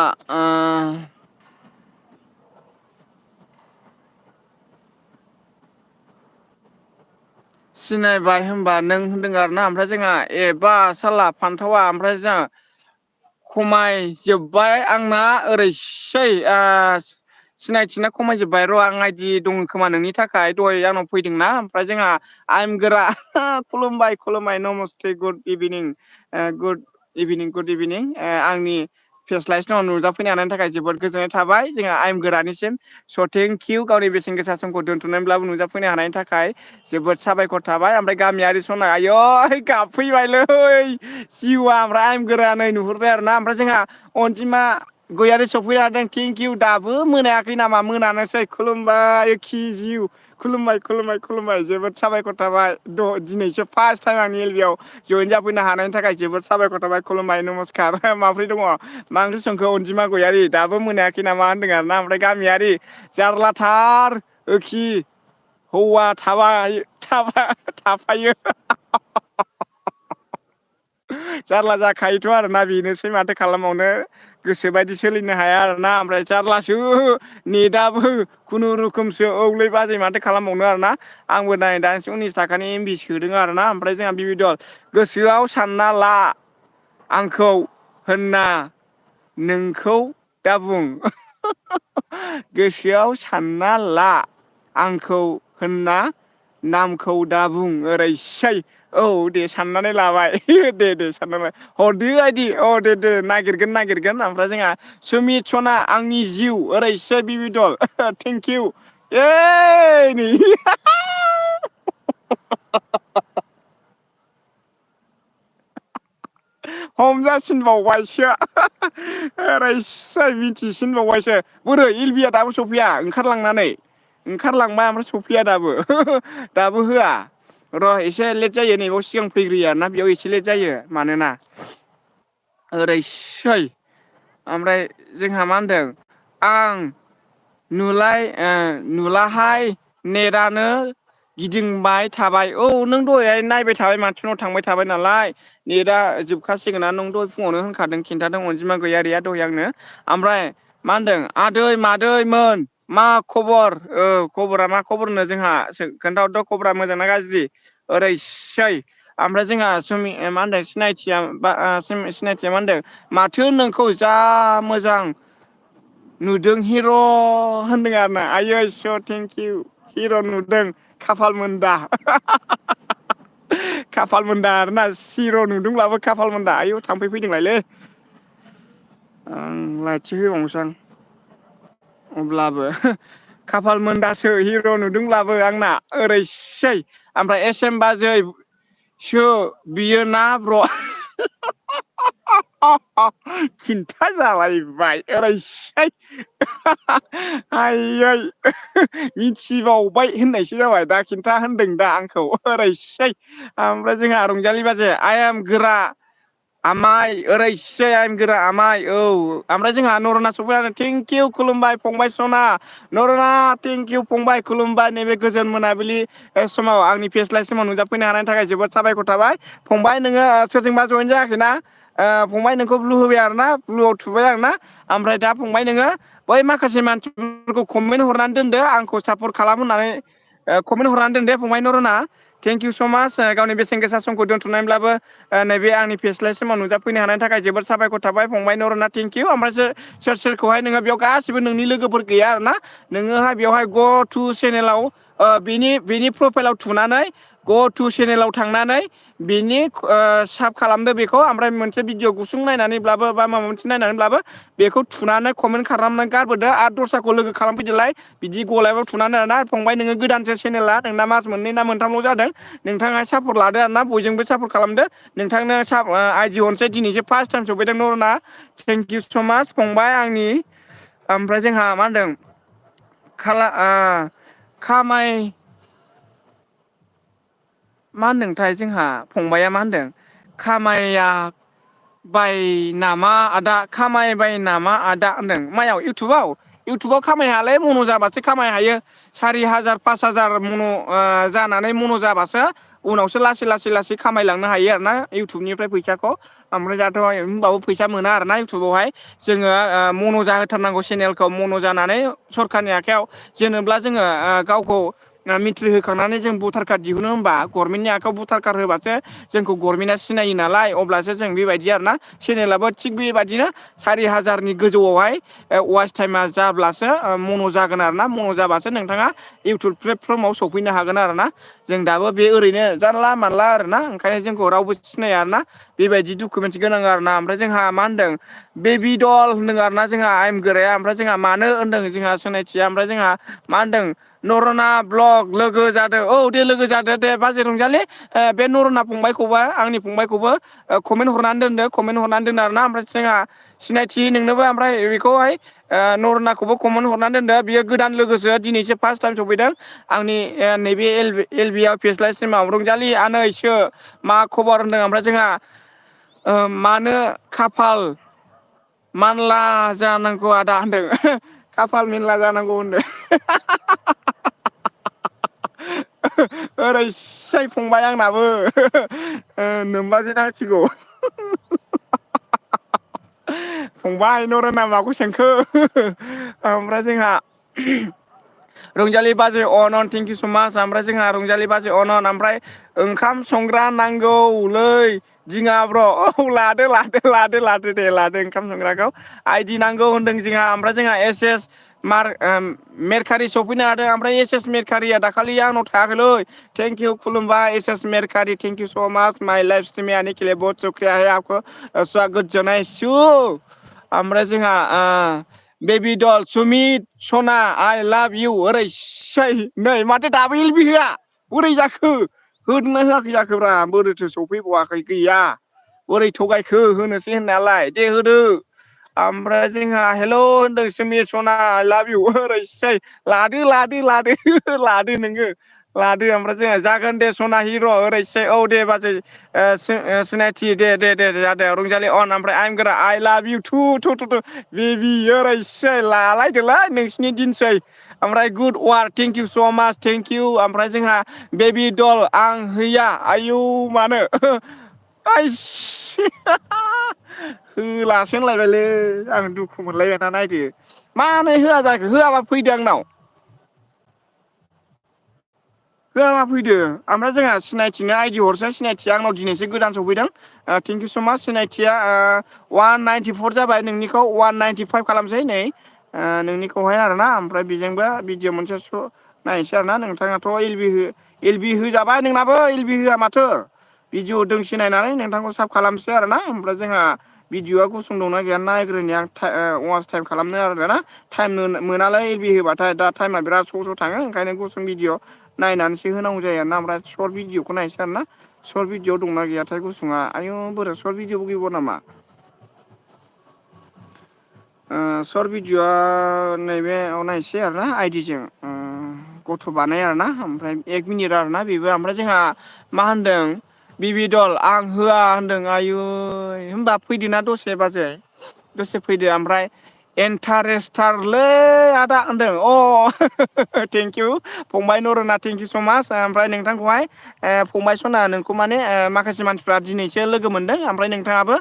सिनायबाय होनबा नों होनदों आरोना ओमफ्राय जोंहा एबा साला फान्थावा ओमफ्राय जोंहा खमायजोब्बाय आंना ओरैसै सिनायथिना खमायजोब्बाय र' आं आइदि दङ खोमा नोंनि थाखाय दहाय आंनाव फैदोंना ओमफ्राय जोंहा आइम गोरा खुलुमबाय नमस्ते गुड इभिनिं गुड इभिनिं आंनि फेस्लायसनाव नुजाफैनो हानायनि थाखाय जोबोद गोजोननाय थाबाय जोंहा आइम गोरानिसिम स' थेंकिउ गावनि बेसेन गोसा समखौ दोन्थ'नानैब्लाबो नुजाफैनो हानायनि थाखाय जोबोद साबायखर थाबाय ओमफ्राय गामियारि सना आयै गाबफैबायलै जिउआ ओमफ्राय आं गोरा नै नुहुरबाय आरो ना ओमफ्राय जोंहा अनजिमा गयारि सफैनो हादों थेंकिउ दाबो मोनायाखै नामा मोनानोसै खुलुमबाय जिउ खुलुमबाय खुलुमबाय खुलुमबाय जोबोद साबायखर थाबाय दिनैसो फार्स्ट टाइम आंनि एल बि आव जयेन जाफैनो हानायनि थाखाय जोबोद साबायखर थाबाय खुलुमबाय नमस्कार माब्रै दङ मा ओंख्रि संखो अनजिमा गयारि दाबो मोनायाखै नामा होनदों आरो ना ओमफ्राय गामियारि जारलाथार हौवा थाफायो जारला जाखायोथ' आरोना बेनोसै माथो खालामावनो गोसोबायदि सोलिनो हाया आरोना ओमफ्राय जारलासो नेटाबो खुनुरुखोमसो औलै बाजै माथो खालामबावनो आरोना आंबो नाय दासो 19 थाखानि एमबि सोदों आरोना ओमफ्राय जोंहा बिबिदल गोसोआव सानना ला आंखौ होनना नोंखौ दा बुं गोसोआव सानना ला आंखौ होनना नामखौ दा बुं ओरैसै औ दे साननानै लाबाय दे साननानै हरदो आइदि दे नागिरगोन ओमफ्राय जोंहा सुमित सना आंनि जिउ ओरैसो बिबिदल थेंकिउ नै हमजासिनबावबायसो ओरैसै मिथिसिनबावबायसो बोरो एलबिया दाबो सफैया ओंखारलांबाय ओमफ्राय सफैया दाबो होआ र' एसे लेट जायो नैबाव सिगां फैग्रोयो आरोना बेयाव एसे लेट जायो मानोना ओरैसै ओमफ्राय जोंहा मा होनदों आं नुलाहाय नेटानो गिदिंबाय थाबाय औ नों दहायहाय नायबाय थाबाय माथोनाव थांबाय थाबाय नालाय नेटा जोबखासिगोना नों दहाय फुङावनो होनखादों खिन्थादों अनजिमा गैयारिया दहाय आंनो ओमफ्राय मा होनदों आदै मादैमोन मा खबर खबरा मा खबरनो जोंहा खोन्थाहरदो खबरा मोजां ना गाज्रि ओरैसै ओमफ्राय जोंहा मा होनदों सिनायथिया मा होनदों माथो नोंखौ जा मोजां नुदों हिर' होनदों आरो ना आयै स' थेंकिउ हिर' नुदों खाफालमोनदा खाफालमोनदा आरोना सिर' नुदोंब्लाबो खाफालमोनदा आयौ थाम्फै फैदोंलायलै आं लाइटसो होबावनोसै आं अब्लाबो खाफाल मोनदासो हिर' नुदोंब्लाबो आंना ओरैसै ओमफ्राय एस एम बाजै बियो ना ब्र' खिन्था जालायबाय ओरैसै आयै मिथिबावबाय होननायसो जाबाय दा खिन्था होनदों दा आंखौ ओरैसै ओमफ्राय जोंहा रंजालि बाजे आइ एम गोरा आमाइ ओरैसै आं गोरा आमाइ औ ओमफ्राय जोंहा नरना सफैनानै थेंकिउ खुलुमबाय फंबाय सना नरना थेंकिउ फंबाय खुलुमबाय नैबे गोजोन मोनाबिलि समाव आंनि फेस्लाय समाव नुजाफैनो हानायनि थाखाय जोबोद साबायखर थाबाय फंबाय नोङो सोरजोंबा जयेन जायाखैना फंबाय नोंखौ ब्लु होबाय आरो ना ब्लुआव थुबाय आरो ना ओमफ्राय दा फंबाय नोङो बै माखासे मानसिफोरखौ कमेन्ट हरनानै दोनदो आंखौ सापर्ट खालाम होननानै कमेन्ट हरनानै दोन दे फंबाय नरना थेंकिउ स' माच गावनि बेसेन गोसा समखौ दोनथ'नानैब्लाबो नैबे आंनि फेस्लाय समाव नुजाफैनो हानायनि थाखाय जोबोद साबायखर थाबाय फंबाय नरना थेंकिउ ओमफ्रायसो सोरखौहाय नोङो बेयाव गासिबो नोंनि लोगोफोर गैया आरो ना नोङोहाय बेवहाय ग टु चेनेलाव बेनि प्रफाइलाव थुनानै ग टु चेनेलाव थांनानै बिनि साब खालामदो बेखौ ओमफ्राय मोनसे भिडिअ गुसुं नायनानैब्लाबो बा माबा मोनसे नायनानैब्लाबो बेखौ थुनानै कमेन्ट खालामनानै गारबोदो आरो दस्राखौ लोगो खालामफैदोलाय बिदि गलायबाव थुनानै आरोना फंबाय नोङो गोदानसो चेनेला नोंना मास मोननै ना मोनथामल' जादों नोंथाङा सापर्ट लादो आरोना बयजोंबो सापर्ट खालामदो नोंथांनो आइडि हरनोसै दिनैसो फार्स्ट टाइम सफैदों नरना थेंकिउ स' माच फंबाय आंनि ओमफ्राय जोंहा मा होनदों खामाय मा होनदोंथाय जोंहा फंबाया मा होनदों खामाया बाय नामा आदा खामायबाय नामा आदा होनदों मायाव इउटुबाव खामायनो हायालै मन' जाबासो खामायनो हायो 4,000 5,000 मन' जानानै मन' जाबासो उनावसो लासै खामायलांनो हायो आरोना इउटुबनिफ्राय फैसाखौ ओमफ्राय दाथ' होनबाबो फैसा मोना आरोना इउटुबावहाय जोङो मन' जाहोथारनांगौ चेनेलखौ मन' जानानै सरखारनि आखायाव जेनेब्ला जोङो गावखौ मेट्रिक होखांनानै जों भटार कार्ड दिहुनो होमबा गभर्नमेन्टनि आखायाव भटार कार्ड होबासो जोंखौ गभर्नमेन्टआ सिनायो नालाय अब्लासो जों बेबायदि आरोना चेनेलाबो थिग बेबायदिनो 4,000नि गोजौआवहाय वाच टाइमा जाब्लासो मन' जागोन आरो ना मन' जाबासो नोंथाङा इउटुब प्लेटफर्माव सफैनो हागोन आरो ना जों दाबो बे ओरैनो जानला मानला आरोना ओंखायनो जोंखौ रावबो सिनाया आरोना बेबायदि डकुमेन्टस गोनां आरोना ओमफ्राय जोंहा मा होनदों बेबि दल होनदों आरोना जोंहा आइेम गोराया ओमफ्राय जोंहा मानो होनदों जोंहा सिनायथिया ओमफ्राय जोंहा मा होनदों नरना ब्लग लोगो जादों औ दे लोगो जादो दे बाजै रंजालि बे नरना फंबायखौबो आंनि फंबायखौबो कमेन्ट हरनानै दोनदो कमेन्ट हरनानै दोनो आरोना ओमफ्राय जोंहा सिनायथि नोंनोबो ओमफ्राय बेखौहाय नरनाखौबो कमेन्ट हरनानै दोनदो बियो गोदान लोगोसो दिनैसो फार्स्ट टाइम सफैदों आंनि नैबे एल बि आव फेस्लासिमाव रंजालि आनैसो मा खबर होनदों ओमफ्राय जोंहा मानो खाफाल मानला जानांगौ आदा होनदों खाफाल मेनला जानांगौ होनदों ओरैसाय फंबाय आंनाबो नोमबाजै नांसिगौ फंबाय नरना माखौ सोंखो ओमफ्राय जोंहा रंजालि बाजै अनन थेंकिउ स' माच ओमफ्राय जोंहा रंजालि बाजै अनन ओमफ्राय ओंखाम संग्रा नांगौलै दिङाब्र' औ लादो दे लादो ओंखाम संग्राखौ आइदि नांगौ होनदों जोंहा ओमफ्राय जोंहा एस मेरकारि सफैनो हादों ओमफ्राय एस मेरकारिया दाखालि आंनाव थायाखैलै थेंक इउ खुलुमबाय एस एस मेरकारि थेंक इउ स' माच माइ लाइफ स्टाइल में आने के लिए बहुत शुक्रिया है आपको स्वागत जनायसु ओमफ्राय जोंहा बेबि दल सुमित सना आइ लाभ इउ ओरैसै नै माथो दाबो एलबि होआ बोरै जाखो होदोंना होआखै जाखोब्रा बोरोथो सफैबावाखै गैया बोरै थगायखो होनोसै होननायालाय दे होदो ओमफ्राय जोंहा हेल' होनदों सोमिर सना लाभ इउ ओरैसै लादो नोङो लादो ओमफ्राय जोंहा जागोन दे सना हिर' ओरैसै औ दे बाजै सिनायथि दे जादों रंजालि अन ओमफ्राय आइम गोरा आइ लाभ इउ थु बेबि ओरैसै लालायदोलाय नोंसिनि दिनसै ओमफ्राय गुड वार्क थेंक इउ स' माच थेंक इउ ओमफ्राय जोंहा बेबि दल आं हैया आयौ मानो होलासो होनलायबायलै आं दुखु मोनलायबायना नायदो मानो होआ जाखो होआबा फैदो आंनाव होआबा फैदो ओमफ्राय जोंहा सिनायथिनो आइडि हरसै सिनायथिया आंनाव दिनैसो गोदान सफैदों थेंकिउ स' माच सिनायथिया 194 जाबाय नोंनिखौ 195 खालामसै नै नोंनिखौहाय आरोना ओमफ्राय बेजोंबो भिडिअ मोनसे नायनोसै आरोना नोंथाङाथ' एल बि होजाबाय नोंनाबो एल बि होआ माथो भिडिअ दोंसे नायनानै नोंथांखौ साब खालामसै आरोना ओमफ्राय जोंहा भिडिअआ गुसुं दंना गैया नायग्रोनि आं वास टाइम खालामनो आरोना टाइम मोनालै एल बि होबाथाय दा टाइमा बिराद स' थाङो ओंखायनो गुसुं भिडिअ नायनानैसो होनांगौ जायो आरोना ओमफ्राय सर्ट भिडिअखौ नायनोसै आरोना सर्ट भिडिअ दंना गैयाथाय गुसुङा आयौ बोरो सर्ट भिडिअबो गैबावा नामा सर्ट भिडिअ'आ नैबेयाव नायसै आरोना आइडिजों गथ' बानाय आरोना ओमफ्राय 1 मिनिट आरोना बेबो ओमफ्राय जोंहा मा होनदों बिबि दल आं होआ होनदों आयै होनबा फैदोना दसे बाजै दसे फैदो ओमफ्राय इन्टारेस्टारलै आदा होनदों थेंकिउ फंबाय नरना थेंकिउ स' माच ओमफ्राय नोंथांखौहाय फंबाय सना नोंखौ माने माखासे मानसिफ्रा दिनैसो लोगो मोनदों ओमफ्राय नोंथाङाबो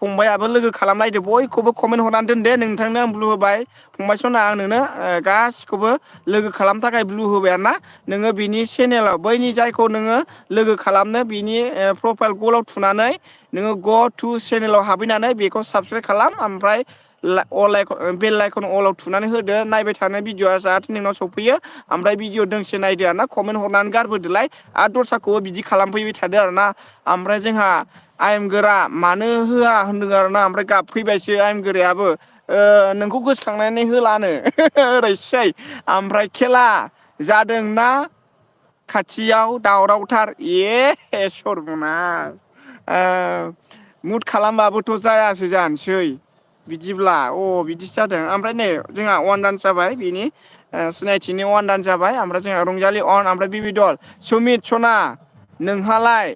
फंबायाबो लोगो खालामलायदो बयखौबो कमेन्ट हरनानै दोन दे नोंथांनो आं ब्लु होबाय फंबाय सना आं नोंनो गासिखौबो लोगो खालामनो थाखाय ब्लु होबाय आरोना नोङो बिनि चेनेलाव बैनि जायखौ नोङो लोगो खालामनो बिनि प्रफाइल गलाव थुनानै नोङो ग टु चेनेलाव हाबहैनानै बेखौ साबसक्राइब खालाम ओमफ्राय बेल आइकन अलाव थुनानै होदो नायबाय थानो भिडिअआ जाहाथे नोंनाव सफैयो ओमफ्राय भिडिअ दोंसे नायदो आरोना कमेन्ट हरनानै गारबोदोलाय आरो दस्राखौबो बिदि खालामफैबाय थादो आरोना ओमफ्राय जोंहा आइएम गोरा मानो होआ होनदों आरोना ओमफ्राय गाबफैबायसो आइएम गोरायाबो नोंखौ गोसोखांनानै होलानो ओरैसै ओमफ्राय खेला जादोंना खाथियाव दावरावथार सर्बनास मुद खालामबाबोथ' जायासै जानोसै बिदिब्ला बिदिसो जादों ओमफ्राय नै जोंहा अवान दान्स जाबाय बिनि सिनायथिनि अवान दान जाबाय ओमफ्राय जोंहा रंजालि अन ओमफ्राय बिबि दल सुमित सना नोंहालाय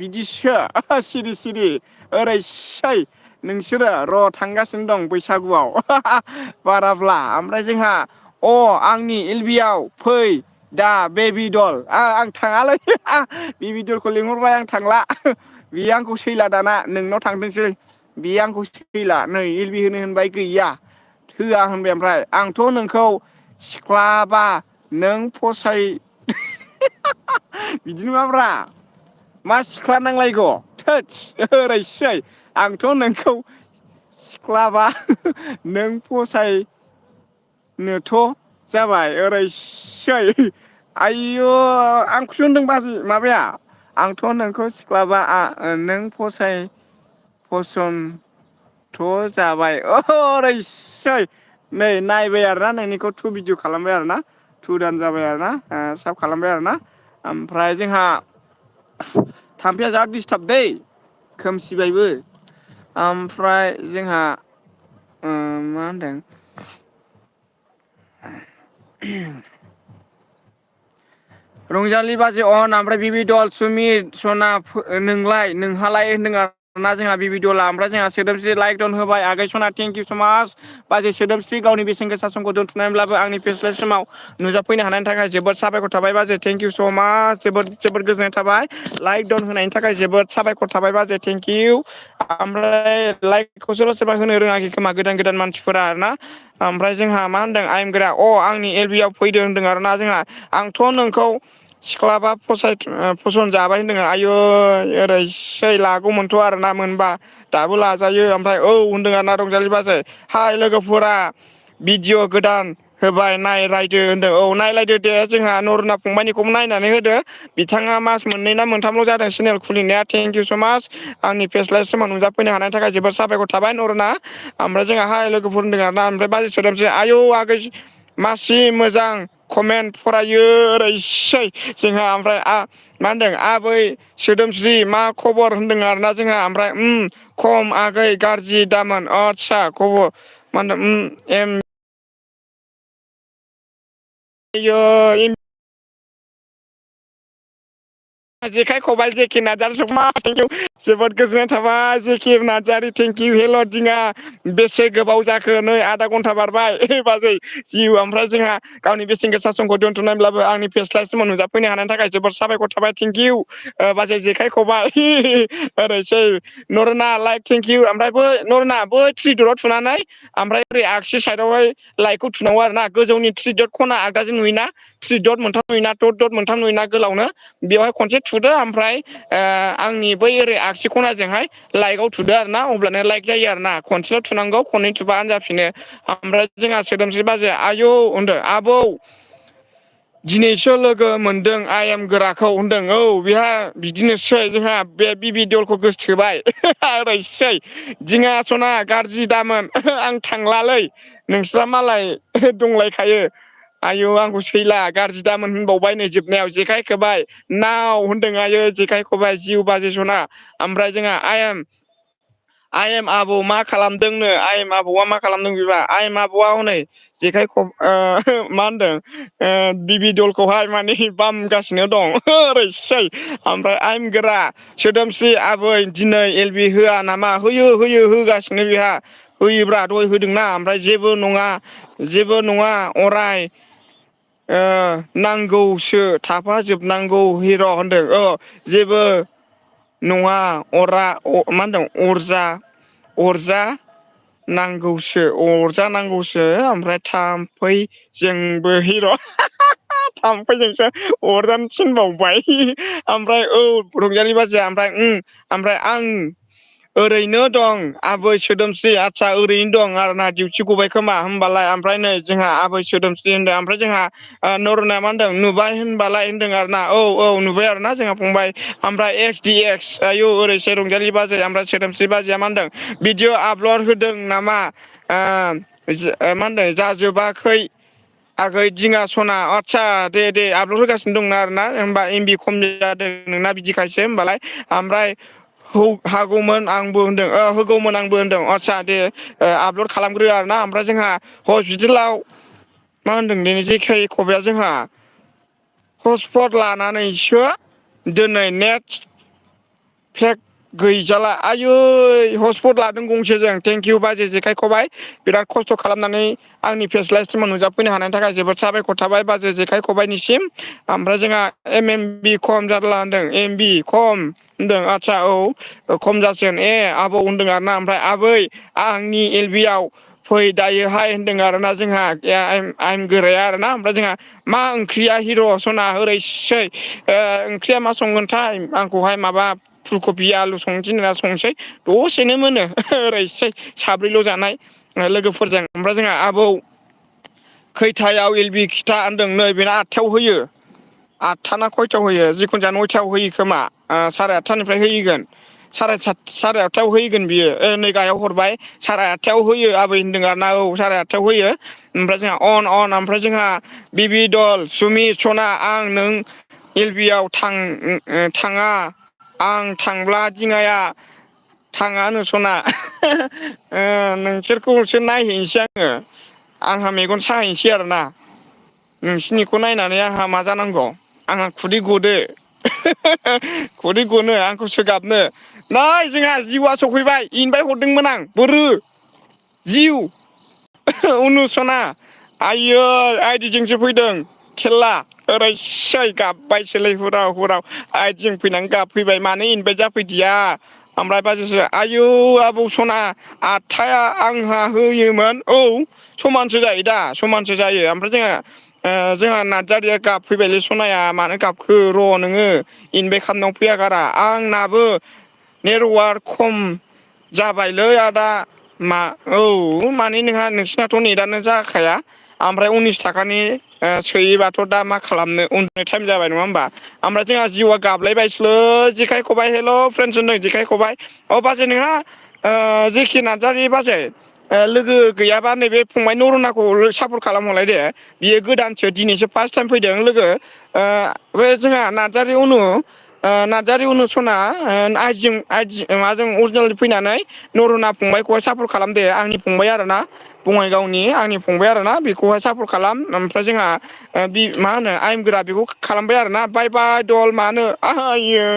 बिदिसो सिरि ओरैसै नोंसोरो र' थांगासिनो दं बैसागुआव बाराब्ला ओमफ्राय जोंहा आंनि एल बि आव फै दा बेबि दल आं थाङालै बेबि दलखौ लिंहरबाय आं थांला बेयो आंखौ सैला दाना नोंनाव थांथोंसै बेयो आंखौ सैला नै एल बि होनो होनबाय गैया होआ होनबाय ओमफ्राय आंथ' नोंखौ सिख्लाबा नों फसाय बिदि नङाब्रा मा सिख्ला नांलायगौ थोदस ओरैसै आंथ' नोंखौ सिख्लाबा नों फसायनोथ' जाबाय ओरैसै आयु आंखौसो होनदों बाजै माबाया आंथ' नोंखौ सिख्लाबा नों फसनथ' जाबाय ओरैसै नै नायबाय आरोना नोंनिखौ टु भिडिअ खालामबाय आरोना टु दान जाबाय आरोना साब खालामबाय आरोना ओमफ्राय जोंहा थाम्फैया जा दिसटाब दै खोमसिबायबो ओमफ्राय जोंहा मा होनदों रंजालि बाजे अन ओमफ्राय बिबिदल सुमित सना नोंलाय नोंहालाय होनदों आरोना जोंहा बिबिदला ओमफ्राय जोंहा सोदोमस्रि लाइक दन होबाय आगै सना थेंकिउ स माच बाजै सोदोमस्रि गावनि बेसेन गोसा समखौ दोनथुमनानैब्लाबो आंनि फेस्लाय समाव नुजाफैनो हानायनि थाखाय जोबोद साबायखर थाबाय बाजै थेंकिउ स' माच जोबोद जोबोद गोजोननाय थाबाय लाइक दन होनायनि थाखाय जोबोद साबायखर थाबाय बाजै थेंकिउ ओमफ्राय लाइकखौसोल' सोरबा होनो रोङाखै खोमा गोदान गोदान मानसिफोरा आरोना ओमफ्राय जोंहा मा होनदों आइम गोरा आंनि एल बि आव फैदो होनदों आरोना जोंहा आंथ' नोंखौ सिख्लाबा फसन जाबाय होनदों आयु ओरैसै लागौमोनथ' आरोना मोनबा दाबो लाजायो ओमफ्राय होनदों आरोना रंजालि बाजै हाय लोगोफोरा भिडिअ गोदान होबाय नायलायदो होनदों नायलायदो दे जोंहा नरुना फंबायनिखौबो नायनानै होदो बिथाङा मास मोननै ना मोनथामल' जादों चेनेल खुलिनाया थेंकिउ स' माच आंनि फेस्लाय समाव नुजाफैनो हानायनि थाखाय जोबोद साबायखर थाबाय नरना ओमफ्राय जोंहा हाय लोगोफोर होनदों आरोना ओमफ्राय बाजै सोदोमस्रि आयौ आगै मासि मोजां कमेन्ट फरायो ओरैसै जोंहा ओमफ्राय मा होनदों आबै सोदोमस्रि मा खबर होनदों आरोना जोंहा ओमफ्राय खम आगै गाज्रि दामोन आदसा खबर मा होनदों आयै जेखाइ खबाइ जेखि नार्जारि समा थेंकिउ जोबोद गोजोननाय थाबाय जेखि नार्जारि थेंकिउ हेल' दिङा बेसे गोबाव जाखो नै आधा घन्टा बारबाय बाजै जिउ ओमफ्राय जोंहा गावनि बेसेन गोसा समखौ दोनथ'नानैब्लाबो आंनि फेस्लाय समाव नुजाफैनो हानायनि थाखाय जोबोद साबायखर थाबाय थेंकिउ बाजै जेखाइ खबाइ ओरैसै नरना लाइक थेंकिउ ओमफ्राय बै नरना बै थ्रि दराव थुनानै ओमफ्राय ओरै आगसि साइडआवहाय लाइटखौ थुनांगौ आरो ना गोजौनि थ्रि दट खना आगदाजों नुयोना थ्रि दट मोनथाम नुयोना दट मोनथाम नुयोना गोलावनो बेवहाय खनसे थुदो ओमफ्राय आंनि बै ओरै आगसि खनाजोंहाय लाइकआव थुदो आरो ना अब्लानो लाइक जायो आरो ना खनसेल' थुनांगौ खननै थुबा आनजाफिनो ओमफ्राय जोंहा सोदोमस्रि बाजै आयौ होनदों आबौ दिनैसो लोगो मोनदों आइ एम गोराखौ होनदों बेहा बिदिनोसै जोंहा बे बिबि दलखौ गोसोथोबाय ओरैसै दिङा सना गाज्रि दामोन आं थांलालै नोंस्रा मालाय दंलायखायो आयौ आंखौ सैला गाज्रि दामोन होनबावबाय नै जोबनायाव जेखाइ खबाइ नाव होनदों आयो जेखाइ खबाइ जिउ बाजै सना ओमफ्राय जोंहा आइ एम आबौ मा खालामदोंनो आइ एम आबौआ मा खालामदों बेबा आइ एम आबौआ हनै जेखाइ मा होनदों बिबि दलखौहाय माने बामगासिनो दं ओरैसै ओमफ्राय आइम गोरा सोदोमस्रि आबै दिनै एल बि होआ नामा होयो होयो होगासिनो बेहा होयोब्रा दहाय होदोंना ओमफ्राय जेबो नङा अराय नांगौसो थाफाजोबनांगौ हिर' होनदों जेबो नङा मा होनदों अरजा नांगौसो अरजानांगौसो ओमफ्राय थाम्फैजोंबो हिर' थाम्फैजोंसो अरजानो थिनबावबाय ओमफ्राय रंजालि बाजाया ओमफ्राय आं ओरैनो दं आबै सोदोमस्रि आदसा ओरैनो दं आरोना डिउटि गबाय खोमा होमबालाय ओमफ्राय नै जोंहा आबै सोदोमस्रि होनदों ओमफ्राय जोंहा नरना मा होनदों नुबाय होनबालाय होनदों आरोना नुबाय आरोना जोंहा फंबाय ओमफ्राय एक्स डि एक्स आयु ओरैसो रंजालि बाजै ओमफ्राय सोदोमस्रि बाजैया मा होनदों भिडिअ आपलड होदों नामा मा होनदों जाजोबाखै आगै दिङा सना आदसा दे आपलड होगासिनो दंना आरोना होमबा एमबि खम जादों नोंना बिदिखायसो होमबालाय ओमफ्राय हागौमोन आंबो होनदों होगौमोन आंबो होनदों आदसा दे आपलड खालामग्रो आरोना ओमफ्राय जोंहा हस्पिटालाव मा होनदों जेखाइ खबाइआ जोंहा हटस्पट लानानैसो दिनै नेट पेक गैजाला आयै हटस्पट लादों गंसे जों थेंकिउ बाजै जेखाइ खबाइ बिराद खस्थ' खालामनानै आंनि फेस्लाय स्ट्रिमाव नुजाफैनो हानायनि थाखाय जोबोद साबायखर थाबाय बाजै जेखाइ खबाइनिसिम ओमफ्राय जोंहा एम बि खम जारला होनदों एम बि खम होनदों आदसा खम जासिगोन आबौ होनदों आरोना ओमफ्राय आबै आंनि एल बि आव फै दायोहाय होनदों आरोना जोंहा आइम गोराया आरोना ओमफ्राय जोंहा मा ओंख्रिया हिर' सना ओरैसै ओंख्रिया मा संगोनथाय आंखौहाय माबा फुलकबि आलु संनो थिनदों संसै दसेनो मोनो ओरैसै साब्रैल' जानाय लोगोफोरजों ओमफ्राय जोंहा आबौ खैथायाव एल बि खिथा होनदों नै बेना 8थायाव होयो 8था ना खयथायाव होयो जिखुनु जाया 9थायाव होयो खोमा साराय 8थानिफ्राय होयगोन साराय 8थायाव होयगोन बियो नै गाहायाव हरबाय साराय 8थायाव होयो आबै होनदों आरो ना औ साराय 8थायाव होयो ओमफ्राय जोंहा अन ओमफ्राय जोंहा बिबि दल सुमि सना आं नों एल बि आव थाङा आं थांब्ला दिङाया थाङानो सना नोंसोरखौसो नायहैनोसै आङो आंहा मेगन साहैनोसै आरोना नोंसिनिखौ नायनानै आंहा मा जानांगौ आंहा खुदै गदो खदै गनो आंखौ सोगाबनो नै जोंहा जिउआ सफैबाय इनभाइट हरदोंमोन आं बोरो जिउ अनुसना आइयै आइदिजोंसो फैदों खेला ओरैसै गाबबायसोलै हुराव हुराव आइदिजों फैनानै गाबफैबाय मानो इनभाइट जाफैदिया ओमफ्राय बाजिसे आयु आबौ सना 8थाया आंहा होयोमोन औ समानसो जायो दा समानसो जायो ओमफ्राय जोंहा नार्जारिया गाबफैबायलै सनाया मानो गाबखो र' नोङो इनभाइट खालामनाव फैया गारा आंनाबो नेटवार्क खम जाबायलै आदा मा औ माने नोंसिनाथ' नेटानो जाखाया ओमफ्राय 19 थाखानि सोयोबाथ' दा मा खालामनो उन्दुनो टाइम जाबाय नङा होमबा ओमफ्राय जोंहा जिउआ गाबलायबायसैलै जेखाइ खबाइ हेल' फ्रेन्डस होनदों जेखाइ खबाइ अ बाजै नोंहा जेखि नार्जारि बाजै लोगो गैयाबा नैबे फंबाय नरनाखौ सापर्ट खालामहरलाय दे बियो गोदानसो दिनैसो फार्स्ट टाइम फैदों लोगो बे जोंहा नार्जारि अनु नार्जारि अनुसना आइदिजों माजों अरिजिनेल फैनानै नरना फंबायखौहाय सापर्ट खालामदे आंनि फंबाय आरोना बङाइगावनि आंनि फंबाय आरोना बेखौहाय सापर्ट खालाम ओमफ्राय जोंहा मा होनो आइेमगोरा बेखौ खालामबाय आरोना बाय बाय दल मानो आयै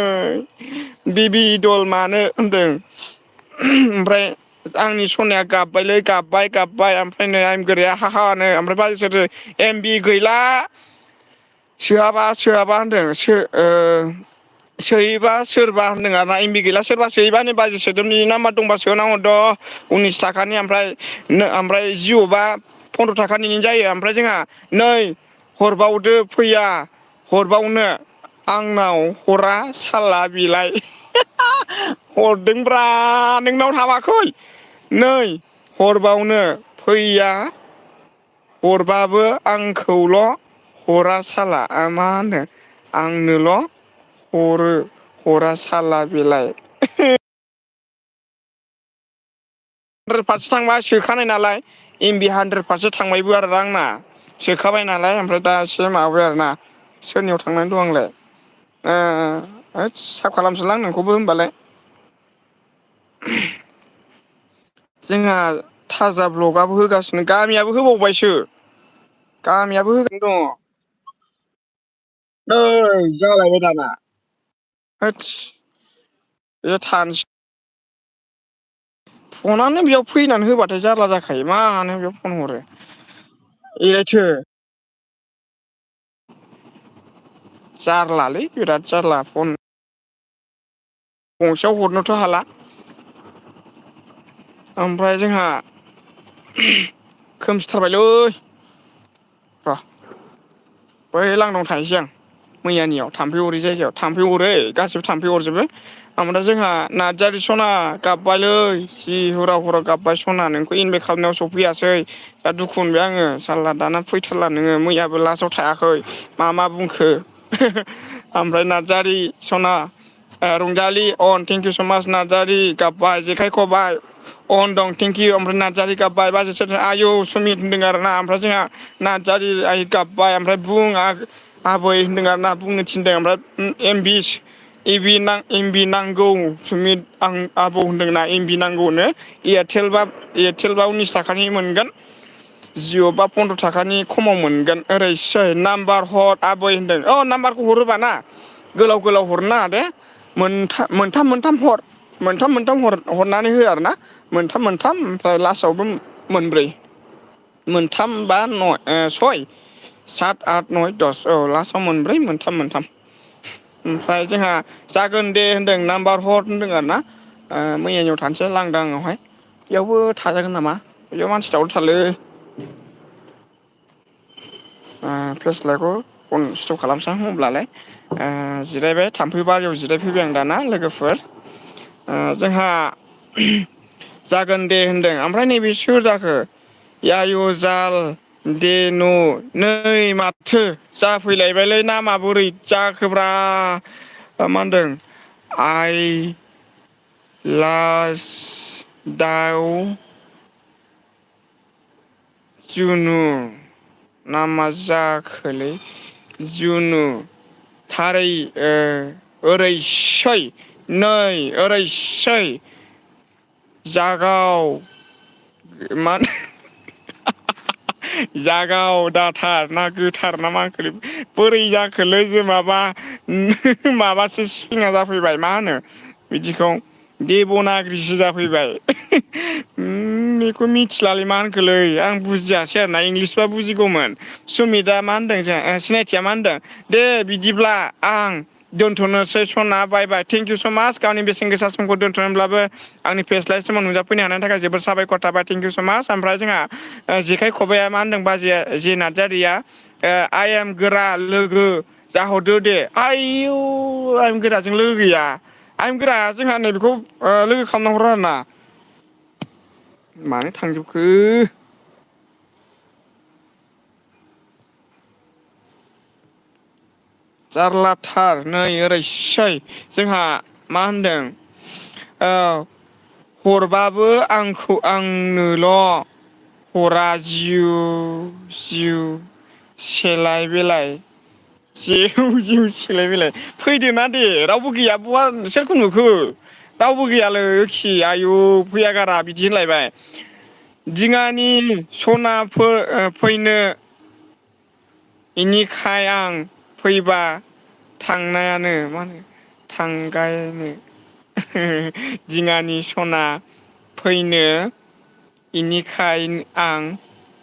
बिबि दल मानो होनदों ओमफ्राय आंनि सनाया गाबबायलै गाबबाय ओमफ्राय नै आइम गोराया हाहानो ओमफ्राय बाजै सोरजो एमबि गैला सोआबा होनदों सोयोबा सोरबा होनदों आरोना एमबि गैला सोरबा सोयोबा नै बाजै सोदोमनि नाम्बार दंबा सोना हरद' 19 थाखानि ओमफ्राय जिअ'बा 15 थाखानिनो जायो ओमफ्राय जोंहा नै हरबावदो फैया हरबावनो आंनाव हरा साला बिलाइ हरदोंब्रा नोंनाव थाबाखै नै हरबावनो फैया हरबाबो आंखौल' हरा साला मा होनो आंनोल' हरा साला बेलाय 100% थांबा सोखानाय नालाय एमबि 100% थांबायबो आरो आंना सोखाबाय नालाय ओमफ्राय दा एसे माबाबाय आरोना सोरनियाव थांनानै दं आंलाय होद साब खालामसैलां नोंखौबो होनबालाय जोंहा थाजा ब्लगआबो होगासिनो गामियाबो होबावबायसो गामियाबो होगासिनो दङ नै जालायबाय दाना होदस बे थानोसै फनानो बेयाव फैनानै होबाथाय जारला जाखायो मानो बेयाव फन हरो एलायथो जारलालै बिराद जारला फन गंसेयाव हरनोथ' हाला ओमफ्राय जोंहा खोमसिथारबायलै र' बै लांदांआव थांनोसै आं मैयानियाव थाम्फै अरै जायगायाव थाम्फै अरो गासिबो थाम्फै अरजोबो ओमफ्राय जोंहा नार्जारि सना गाबबायलै जि हराव गाबबाय सना नोंखौ इनभाइट खालामनायाव सफैयासै दा दुखु मोनबाय आङो सारला दाना फैथारला नोङो मैयाबो लास्टाव थायाखै मा बुंखो ओमफ्राय नार्जारि सना रंजालि अन थेंकिउ स' मास नार्जारि गाबबाय जेखाइ खबाइ अन दं थेंकिउ ओमफ्राय नार्जारि गाबबाय बाजै सोरजों आयौ सुमित होनदों आरोना ओमफ्राय जोंहा नार्जारि आइ गाबबाय ओमफ्राय बुं आबै होनदों आरोना बुंनो थिनदों ओमफ्राय एमबि नांगौ सुमित आं आबौ होनदोंना एमबि नांगौनो एयारटेलबा 19 थाखानि मोनगोन जिअ' बा 15 थाखानि खमाव मोनगोन ओरैसै नाम्बार हर आबै होनदों औ नाम्बारखौ हरोबा ना गोलाव हरनो नाङा दे मोनथाम हरनानै हो आरोना मोनथाम ओमफ्राय लास्टावबो मोनब्रै मोनथाम बा 6 7 8 9 10 औ लास्टाव मोनब्रै मोनथाम ओमफ्राय जोंहा जागोन दे होनदों नाम्बार हर होनदों आरोना मैयानियाव थानोसै लांदांआवहाय बेयावबो थाजागोन नामा बेयाव मानसि दावराव थारलै फेस्लाखौ स्टप खालामसां होनब्लालाय जिरायबाय थाम्फै बारियाव जिरायफैबाय आं दाना लोगोफोर जोंहा जागोन दे होनदों ओमफ्राय नैबे सोर जाखो यायुजाल देनु नै माथो जाफैलायबायलै नामा बोरै जाखोब्रा मा होनदों आइ लास दाउ जुनु ना मा जाखोलै जुनु थारै ओरैसै नै ओरैसै जागाव मा जागाव दाथार ना गोथार ना मा होनखोलै बोरै जाखोलै जों माबासो सिफिङा जाफैबाय मा होनो बिदिखौ देबनागिरिसो जाफैबाय बेखौ मिथिलालै मा होनखोलै आं बुजियासै आरोना इंलिसबा बुजिगौमोन सुमितआ मा होनदों जों सिनायथिया मा होनदों दे बिदिब्ला आं दोनथ'नोसै सना बाय बाय थेंक इउ स' माच गावनि बेसेन गोसा समखौ दोन्थ'नोब्लाबो आंनि फेस्लाय समाव नुजाफैनो हानायनि थाखाय जोबोर साबायखर थाबाय थेंक इउ स' माच ओमफ्राय जोंहा जेखाइ खबाइआ मा होनदों बाजैया जे नार्जारिया आइ एम गोरा लोगो जाहरदो दे आइयौ आइम गोराजों लोगो गैया आइम गोरा जोंहा नैबेखौ लोगो खालामना हरो आरोना मानो थांजोबखो जारलाथार नै ओरैसै जोंहा मा होनदों हरबाबो आंनोल' हरा जिउ जिउ सेलाय बेलाय जेव जेव सेलाय बेलाय फैदोना दे रावबो गैया बहा सोरखौ नुखो रावबो गैयालै खि आयु फैया गारा बिदि होनलायबाय दिङानि सनाफोर फैनो बेनिखाय आं फैबा थांनायानो मा होनो थांगायनो दिङानि सना फैनो बेनिखाय आं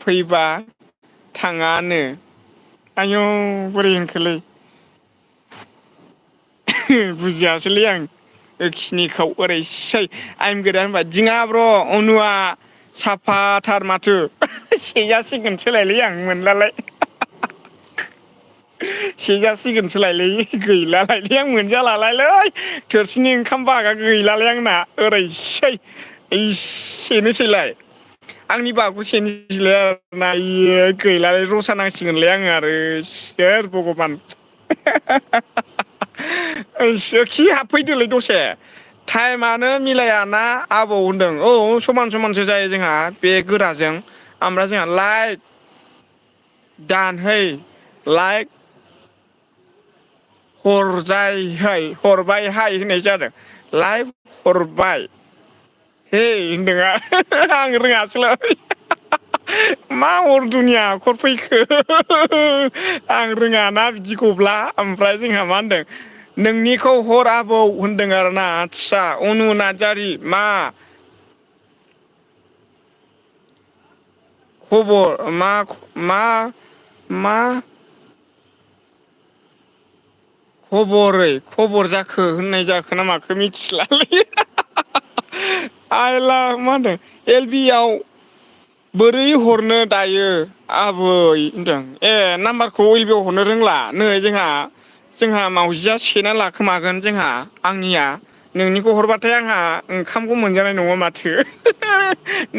फैबा थाङानो आयौ बोरै होनखोलै बुजियासैलै आं बेखिनिखौ ओरैसै आइम गोदा होनबा दिङा ब्र' अनुआ साफाथार माथो सेजासिगोन सोलायलै आं मोनलालाय सेजासिगोनसोलायलै गैलालायलै आं मोनजालालायलै थोरसिनि ओंखाम बागा गैलालै आंना ओरैसै सेनोसैलाय आंनि बागखौ सेनोसैलाय आरोना गैलालाय रसा नांसिगोनलै आङो आरो सोर भगबान खि हाबफैदोलै दसे टाइमानो मिलायाना आबौ होनदों औ समान समानसो जायो जोंहा बे गोराजों ओमफ्राय जोंहा लाइट दानहै लाइक हरबायहाय होननाय जादों लाइभ हरबाय है होनदों आं रोङासैलै मा हर दुनिया आखर फैखो आं रोङाना बिदिखौब्ला ओमफ्राय जोंहा मा होनदों नोंनिखौ हर आबौ होनदों आरोना आदसा अनु नार्जारि मा खबर मा खबर जाखो होननाय जाखो ना माखो मिथिलालै आइला मा होनदों एल बि आव बोरै हरनो दायो आबै होनदों ए नाम्बारखौ एल बि आव हरनो रोंला नै जोंहा मावजिया सेना लाखोमागोन जोंहा आंनिया नोंनिखौ हरबाथाय आंहा ओंखामखौ मोनजानाय नङा माथो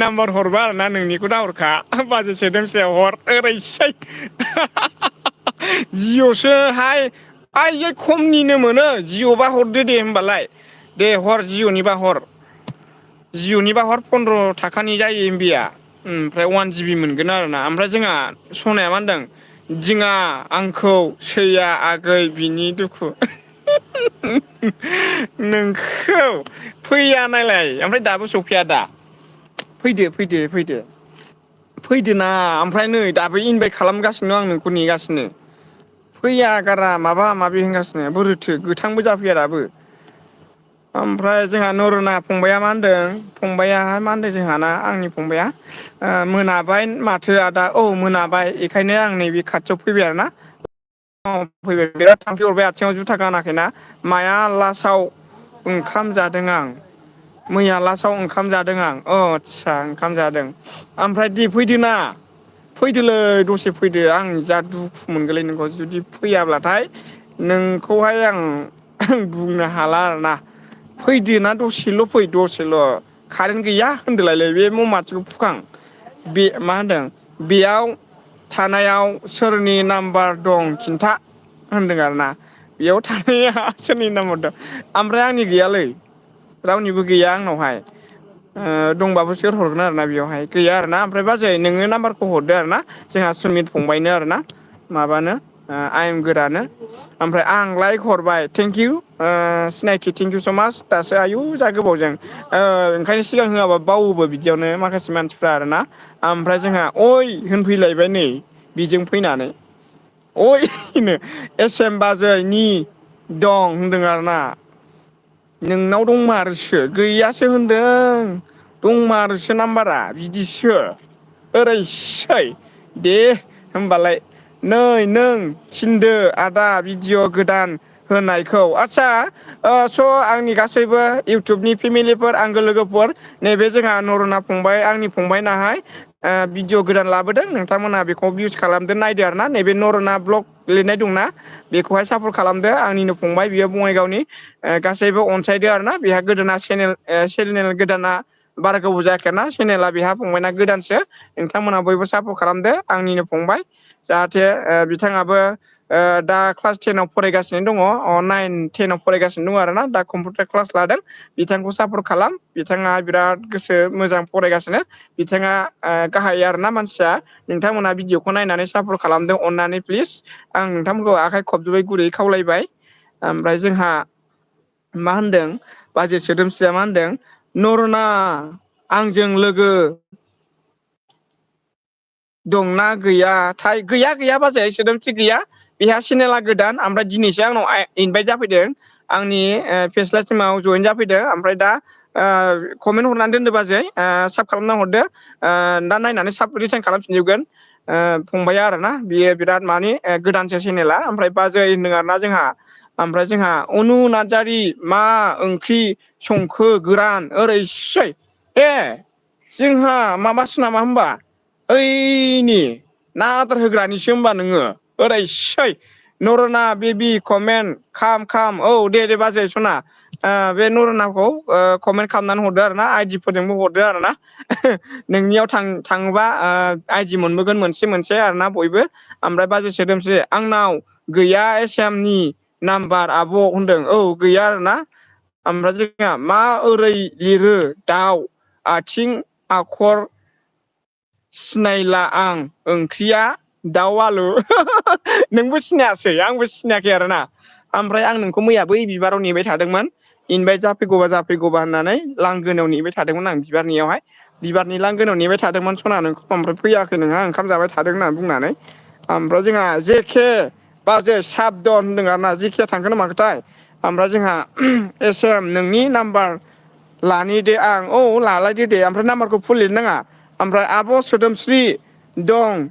नाम्बार हरबा आरोना नोंनिखौ दाहरखा बाजै सोद्रोमसायाव हर ओरैसै जिअ'सोहाय आइयै खमनिनो मोनो जिअ'बा हरदो दे होमबालाय दे हर जिअ'निबा हर जिअ'निबा हर 15 थाखानि जायो एमबिया ओमफ्राय 1 जिबि मोनगोन आरोना ओमफ्राय जोंहा सनाया मा होनदों दिङा आंखौ सैया आगै बिनि दुखु नोंखौ फैया नायलाय ओमफ्राय दाबो सफैया दा फैदो फैदोना ओमफ्राय नै दाबो इनभाइट खालामगासिनो आं नोंखौ नेगासिनो फैया गारा माबा माबि होनगासिनो बोरोथो गोथांबो जाफैया दाबो ओमफ्राय जोंहा नरना फंबाया मा होनदों फंबायाहाय मा होनदों जोंहाना आंनि फंबाया मोनाबाय माथो आदा औ मोनाबाय बेखायनो आं नैबे खाथियाव फैबाय आरोना फैबाय बिराद थाम्फै अरबाय आथिङाव जुथा गानाखैना माया लासाव ओंखाम जादों आं मैया लास्टाव ओंखाम जादों आं आदसा ओंखाम जादों ओमफ्राय दे फैदोना फैदोलै दसे फैदो आं जा दुखु मोनगोनलै नोंखौ जुदि फैयाब्लाथाय नोंखौहाय आं बुंनो हाला आरोना फैदो ना दसेल' फै दसेल' कारेन्ट गैया होनदोलायलै बे मम बाथिखौ फुखां बे मा होनदों बेयाव थानायाव सोरनि नाम्बार दं खिन्था होनदों आरोना बेयाव थानाया सोरनि नाम्बार दं ओमफ्राय आंनि गैयालै रावनिबो गैया आंनावहाय दंबाबो सोर हरगोन आरोना बेवहाय गैया आरोना ओमफ्राय बाजै नोङो नाम्बारखौ हरदो आरोना जोंहा सुमित फंबायनो आरोना माबानो आयेम गोरानो ओमफ्राय आं लाइक हरबाय थेंकिउ सिनायथि थेंकिउ स' मास दासो आयु जा गोबावजों ओंखायनो सिगां होआबा बावोबो बिदियावनो माखासे मानसिफ्रा आरोना ओमफ्राय जोंहा अइ होनफैलायबाय नै बिजों फैनानै अइ एस एम बाजै नि दं होनदों आरोना नोंनाव दंमारोसो गैयासो होनदों दंमारोसो नाम्बारा बिदिसो ओरैसै दे होमबालाय नै नों थिनदो आदा भिडिअ' गोदान होनायखौ आदसा स' आंनि गासैबो इउटुबनि फेमिलिफोर आंगो लोगोफोर नैबे जोंहा नरना फंबाय आंनि फंबाय नाहाय भिडिअ गोदान लाबोदों नोंथांमोनहा बेखौ भिउस खालामदो नायदो आर ना नैबे नरना ब्लग लिरनाय दंना बेखौहाय सापर्ट खालामदो आंनिनो फंबाय बियो बङाइगावनि गासैबो अनसायदो आरो ना बेहा गोदोना चेनेल गोदाना बारा गोबाव जायाखैना चेनेला बेहा फंबायना गोदानसो नोंथांमोनहा बयबो सापर्ट खालामदो आंनिनो फंबाय जाहाथे बिथाङाबो दा क्लास 10आव फरायगासिनो दङ नाइन टेनाव फरायगासिनो दङ आरोना दा कम्पिउटार क्लास लादों बिथांखौ सापर्ट खालाम बिथाङा बिराद गोसो मोजां फरायगासिनो बिथाङा गाहाय आरोना मानसिया नोंथांमोनहा भिडिअखौ नायनानै सापर्ट खालामदों अननानै प्लिज आं नोंथांमोनखौ आखाइ खबजबै गुरैयै खावलायबाय ओमफ्राय जोंहा मा होनदों बाजै सोदोमस्रिया मा होनदों नरना आंजों लोगो दंना गैयाथाय गैया गैया बाजै सोदोमस्रि गैया बेहा चेनेला गोदान ओमफ्राय दिनैसो आंनाव इनभाइट जाफैदों आंनि फेस्ला टिमाव जयेन जाफैदो ओमफ्राय दा कमेन्ट हरनानै दोनदो बाजै साब खालामना हरदो दा नायनानै साब रिटार्न खालामफिनजोबगोन फंबाया आरोना बियो बिराद मानि गोदानसो चेनेला ओमफ्राय बाजै होनदों आरोना जोंहा ओमफ्राय जोंहा अनु नार्जारि मा ओंख्रि संखो गोरान ओरैसै ए जोंहा माबासो नामा होनबा ओइनि ना आदार होग्रानिसो होमबा नोङो ओरैसै नरना बेबि कमेन्ट खाम औ दे बाजै सना बे नरनाखौ कमेन्ट खालामनानै हरदो आरो ना आइदिफोरजोंबो हरदो आरो ना नोंनियाव थाङोबा आइदि मोनबोगोन मोनसे आरोना बयबो ओमफ्राय बाजै सोदोमस्रि आंनाव गैया एसामनि नाम्बार आब' होनदों औ गैया आरोना ओमफ्राय जोंहा मा ओरै लिरो दाउ आथिं आखर सिनायला आं ओंख्रिया दाउ आलु नोंबो सिनायासै आंबो सिनायाखै आरोना ओमफ्राय आं नोंखौ मैया बै बिबाराव नेबाय थादोंमोन इनभाइट जाफैगौबा होननानै लांगोनायाव नेबाय थादोंमोन आं बिबारनियावहाय बिबारनि लांगोनायाव नेबाय थादोंमोन सना नोंखौ ओमफ्राय फैयाखै नोंहा ओंखाम जाबाय थादों होननानै बुंनानै ओमफ्राय जोंहा जेखे बाजै साबदन होनदों आरोना जेखेया थांखोना माखोथाय ओमफ्राय जोंहा एस एम नोंनि नाम्बार लानि दे आं औ लालायदो दे ओमफ्राय नाम्बारखौ फुल लिरनाङा ओमफ्राय आब' सोदोमस्रि दं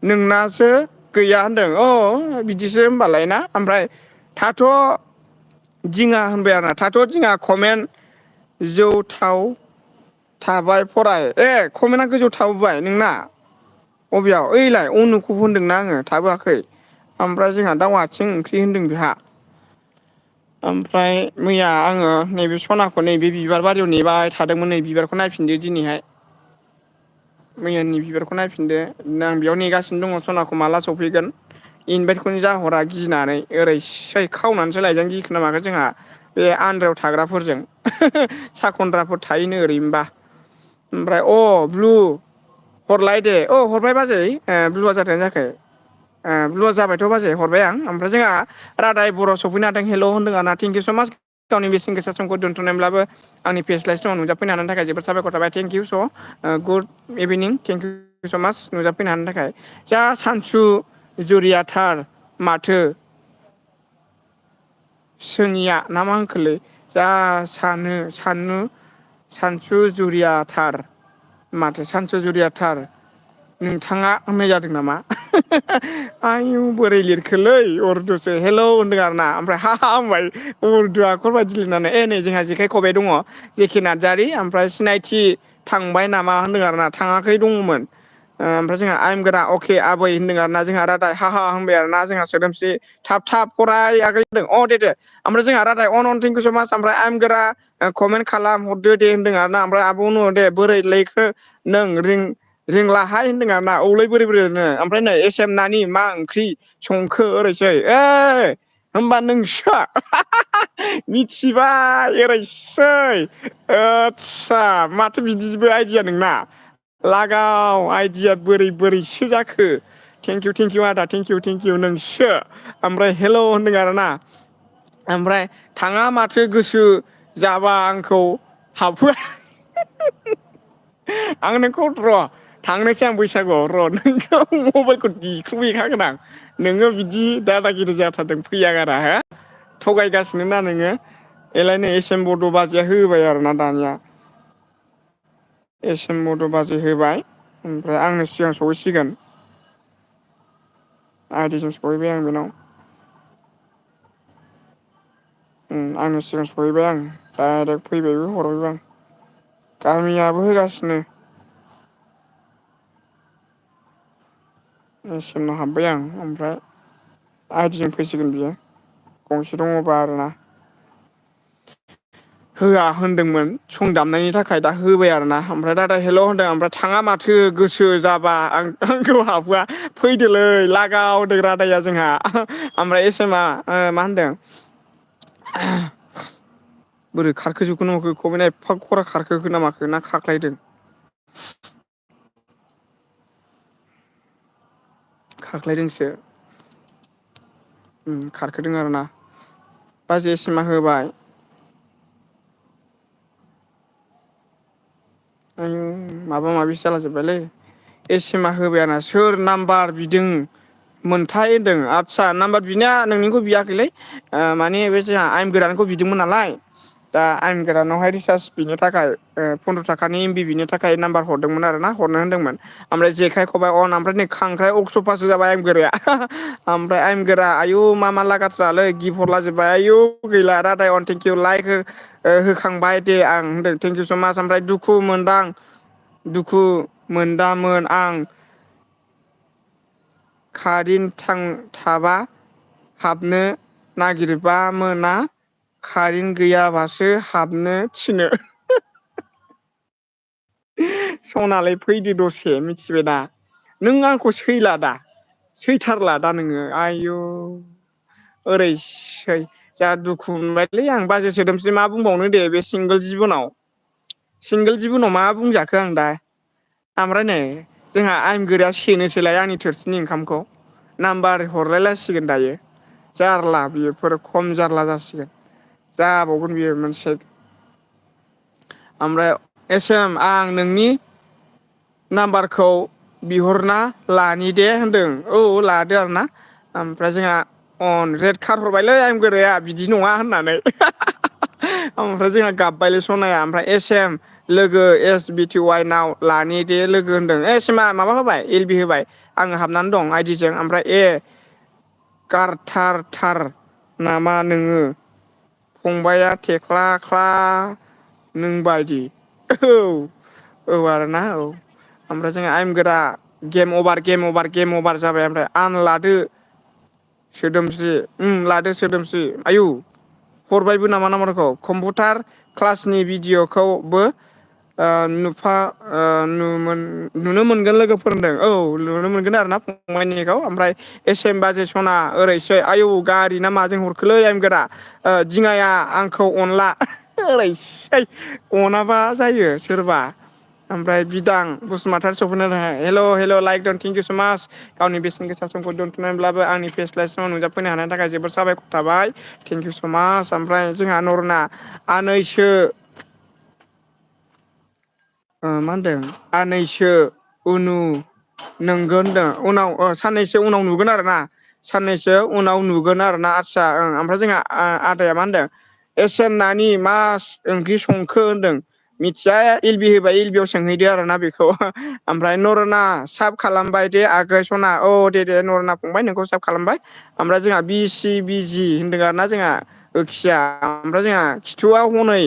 नोंनासो गैया होनदों अ बिदिसो होनबालाय ना ओमफ्राय थाथ' दिङा होनबाय आरोना थाथ' दिङा कमेन्ट जौथाव थाबाय फराय ए कमेन्टआ गोजौ थाबोबाय नोंना अबेयाव ओइलाय अनुखौ होनदोंना आङो थाबोआखै ओमफ्राय जोंहा दाउ आथिं ओंख्रि होनदों बेहा ओमफ्राय मैया आङो नैबे सनाखौ नैबे बिबार बारियाव नेबाय थादोंमोन नै बिबारखौ नायफिनदो दिनैहाय मैयानि बिबारखौ नायफिनदो आं बेयाव नेगासिनो दङ सनाखौ माला सफैगोन इनभाइटखौनो जाहरा गिनानै ओरैसै खावनानैसो लायजानो गिखोना माखो जोंहा बे आन्द्रायाव थाग्राफोरजों साखन्द्राफोर थायोनो ओरैनोबा ओमफ्राय ब्लु हरलाय दे हरबाय बाजै ब्लुआ जादोंना जायाखै ब्लुआ जाबायथ' बाजै हरबाय आं ओमफ्राय जोंहा रादाय बर' सफैनो हादों हेल' होनदों आरोना थेंकिउ स' माच गावनि बेसेन गोसा समखौ दोन्थ'नायब्लाबो आंनि फेस्ला समाव नुजाफैनो हानायनि थाखाय जोबोद साबायखर थाबाय थेंकिउ स' गुड इभिनिं थेंकिउ स' माच नुजाफैनो हानायनि थाखाय जा सानसु जुरियाथार माथो सोनिया ना मा होनखोलै जा सानसु जुरियाथार माथो सानसुजुरियाथार नोंथाङा होननाय जादों नामा आयु बोरै लिरखोलै उरदुसो हेलौ होनदों आरो ना ओमफ्राय हा हा होनबाय उरदु आखर बायदि लिरनानै नै जोंहा जेखाइ खबाइ दङ जेखि नार्जारि ओमफ्राय सिनायथि थांबाय नामा होनदों आरोना थाङाखै दङमोन ओमफ्राय जोंहा आइम गोरा अके आबै होनदों आरो ना जोंहा रादाय हा हा होनबाय आरो ना जोंहा सोदोमस्रि थाब थाब फराय आगै होनदों अ दे ओमफ्राय जोंहा रादाय अन थेंकिउ स मास ओमफ्राय आइम गोरा कमेन्ट खालाम हरदो दे होनदों आरो ना ओमफ्राय आब' दे बोरै लैखो नों रिंलाहाय होनदों आरो ना औलै बोरै बोरैनो ओमफ्राय नै एस एम नानि मा ओंख्रि संखो ओरैसै होमबा नोंसो मिथिबाय ओरैसै आदसा माथो बिदिबो आइदिया नोंना लागाव आइदिया बोरै बोरैसो जाखो थेंकिउ आदा थेंकिउ नोंसो ओमफ्राय हेल' होनदों आरोना ओमफ्राय थाङा माथो गोसो जाबा आंखौ हाबहोआ आं नोंखौ र' थांनोसै आं बैसागुआव र' नोंखौ मबाइलखौ देख्रुबहैखागोन आं नोङो बिदि दादागिरि जाथारदों फैया गारा हो थगायगासिनो ना नोङो एलायनो एस एम बड' बाजैया होबाय आरोना दानिया एस एम मद' बाजै होबाय ओमफ्राय आंनो सिगां सहैसिगोन आइदिजों सहैबाय आं बेनाव आंनो सिगां सहैबाय आं डाइरेक्ट फैबायबो हरबायबो आं गामियाबो होगासिनो एसएमनाव हाबबाय आं ओमफ्राय आइदिजों फैसिगोन बियो गंसे दङबा आरोना होआ होनदोंमोन सं दामनायनि थाखाय दा होबाय आरो ना ओमफ्राय दादा हेल' होनदों ओमफ्राय थाङा माथो गोसो जाबा आंखौ हाबहोआ फैदोलै लागाव होदों रादाया जोंहा ओमफ्राय एस एमा मा होनदों बोरै खारखोजोबखो ना माखो खबाइना एफा खरा खारखोखो ना माखो ना खाख्लायदों खाख्लायदोंसो खारखोदों आरोना बाजै एसएमा होबाय आयु माबा माबिसो जाला जोब्बायलै एसेमा होबाय आरोना सोर नाम्बार बिदों मोनथाय होनदों आदसा नाम्बार बिनाया नोंनिखौ बियाखैलै माने बे जोंहा आयेन गोदानखौ बिदोंमोन नालाय दा आयेन गोदानावहाय रिसार्ज बिनो थाखाय फन्द्र' थाखानि एमबि बिनो थाखाय नाम्बार हरदोंमोन आरो ना हरनो होनदोंमोन ओमफ्राय जेखाइ खबाइ अन ओमफ्राय नै खांख्राइ अक्स'पासो जाबाय आं गोराया ओमफ्राय आइम गोरा आयु मा लागाथ्रालै गिफ हरला जोब्बाय आयु गैला रादाय अन थेंकिउ लाइक हो होखांबाय दे आं होनदों थेंकिउ स मास ओमफ्राय दुखु मोनदामोन आं कारिन थाबा हाबनो नागिरबा मोना कारेन्ट गैयाबासो हाबनो थिनो सनालै फैदो दसे मिथिबाय दा नों आंखौ सैला दा सैथारला दा नोङो आयु ओरैसै जा दुखु मोनबायलै आं बाजै सोदोमस्रि मा बुंबावनो दे बे सिंगोल जिबनाव मा बुंजाखो आं दा ओमफ्राय नै जोंहा आइम गोराया सेनोसैलाय आंनि थोरसिनि ओंखामखौ नाम्बार हरलायलायसिगोन दायो जारला बियोफोर खम जारला जासिगोन जाबावगोन बियो मोनसे ओमफ्राय एस एम आं नोंनि नाम्बारखौ बिहरना लानि दे होनदों औ लादो आरोना ओमफ्राय जोंहा अन रेड कार्ड हरबायलै आं गोराया बिदि नङा होननानै ओमफ्राय जोंहा गाबबायलै सनाया ओमफ्राय एस एम लोगो एस बि टि वाइ नाव लानि दे लोगो होनदों ए सिमा माबा होबाय एल बि होबाय आङो हाबनानै दं आइदिजों ओमफ्राय गारथारथार नामा नोङो फंबाया थेख्ला ख्ला नोंबायदि औ आरोना औ ओमफ्राय जोंहा आइम गोरा गेम अभार जाबाय ओमफ्राय आन लादो सोदोमस्रि लादो सोदोमस्रि आयु हरबायबो नामा नाम्बारखौ कम्पिउटार क्लासनि भिडिअ'खौबो नुनो मोनगोन लोगो फोरोंदों औ नुनो मोनगोन आरो ना फंबायनिखौ ओमफ्राय एस एम बाजै सना ओरैसै आयौ गारि ना माजों हरखोलै आयं गोरा दिङाया आंखौ अनला ओरैसै अनाबा जायो सोरबा ओमफ्राय बिदां बसुमतारी सफैना हेल' लाइक दं थेंकिउ स मास गावनि बेसेन गोसा समखौ दोनथ'नानैब्लाबो आंनि फेस्ला समाव नुजाफैनो हानायनि थाखाय जोबोद साबायखर थाबाय थेंकिउ स मास ओमफ्राय जोंहा नरना आनैसो मा होनदों आनैसो उनु नोंगोन होनदों उनाव साननैसो उनाव नुगोन आरो ना साननैसो उनाव नुगोन आरोना आदसा ओमफ्राय जोंहा आदाया मा होनदों एस एम नानि मा ओंख्रि संखो होनदों मिथिया एल बि होबाय एल बि आव सोंहैदो आरो ना बेखौ ओमफ्राय नरना साब खालामबाय दे आगै सना औ दे नरना फंबाय नोंखौ साब खालामबाय ओमफ्राय जोंहा बि सि बि जि होनदों आरो ना जोंहा होखिया ओमफ्राय जोंहा खिथुआव हनै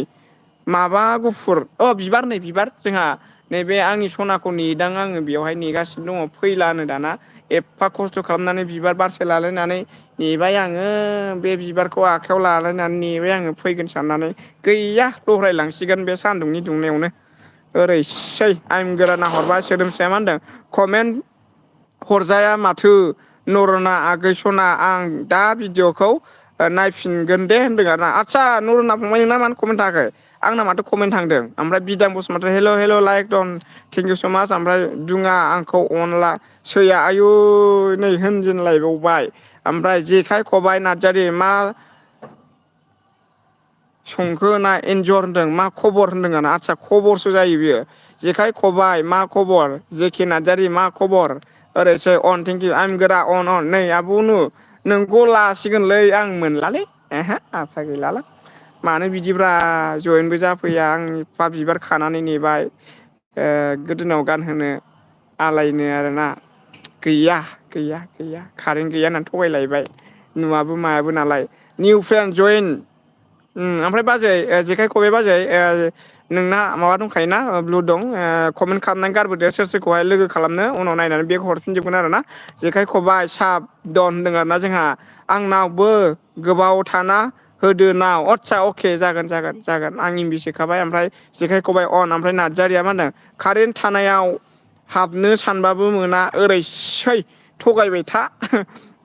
माबा गुफुर बिबार नै बिबार जोंहा नैबे आंनि सनाखौ नेदां आङो बेवहाय नेगासिनो दङ फैलानो दाना एफा खस्थ' खालामनानै बिबार बारसे लालायनानै नेबाय आङो बे बिबारखौ आखाइयाव लालायनानै नेबाय आङो फैगोन साननानै गैया दह्रायलांसिगोन बे सान्दुंनि दुंनायावनो ओरैसै आं गोरा नाहरबाय सोदोमस्रिया मा होनदों कमेन्ट हरजाया माथो नरना आगै सना आं दा भिडिअ'खौ नायफिनगोन दे होनदों आरोना आदसा नरना फंबाय नोंना मानो कमेन्ट थाङाखै आंना माथो कमेन्ट थांदों ओमफ्राय बिदां बसुमतारी हेल' लाइक दन थेंक इउ स' माच ओमफ्राय दुङा आंखौ अनला सैया आयु नै होनजेनलायबावबाय ओमफ्राय जेखाइ खबाइ नार्जारि मा संखो ना एन्जर होनदों मा खबर होनदों आना आदसा खबरसो जायो बियो जेखाइ खबाइ मा खबर जेके नार्जारि मा खबर ओरैसै अन थेंकिउ आइ एम गोरा अन नै आब'नु नोंखौ लासिगोनलै आं मोनलालै आसा गैलालां मानो बिदिब्रा जयेनबो जाफैया आं एफा बिबार खानानै नेबाय गोदोनायाव गानहोनो आलायनो आरोना गैया कारेन्ट गैया होननानै थगायलायबाय नुवाबो मायाबो नालाय निउ फ्रेन्ड जयेन ओमफ्राय बाजै जेखाइ खबाइ बाजै नोंना माबा दंखायोना ब्लु दं कमेन्ट खालामनानै गारबोदो सोर सोरखौहाय लोगो खालामनो उनाव नायनानै बेग हरफिनजोबगोन आरो ना जेखाइ खबाइ साब दन होनदों आरोना जोंहा आंनावबो गोबाव थाना होदो नाव आदसा अके जागोन आं इमबि सोखाबाय ओमफ्राय जेखाइ खबाइ अन ओमफ्राय नार्जारिया मा होनदों कारेन्ट थानायाव हाबनो सानबाबो मोना ओरैसै थगायबाय था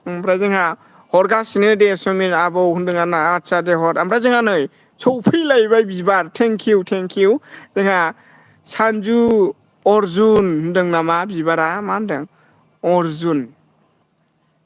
ओमफ्राय जोंहा हरगासिनो दे सुमिर आबौ होनदों आरोना आदसा दे हर ओमफ्राय जोंहा नै सफैलायबाय बिबार थेंकिउ जोंहा सानजु अर्जुन होनदों नामा बिबारा मा होनदों अर्जुन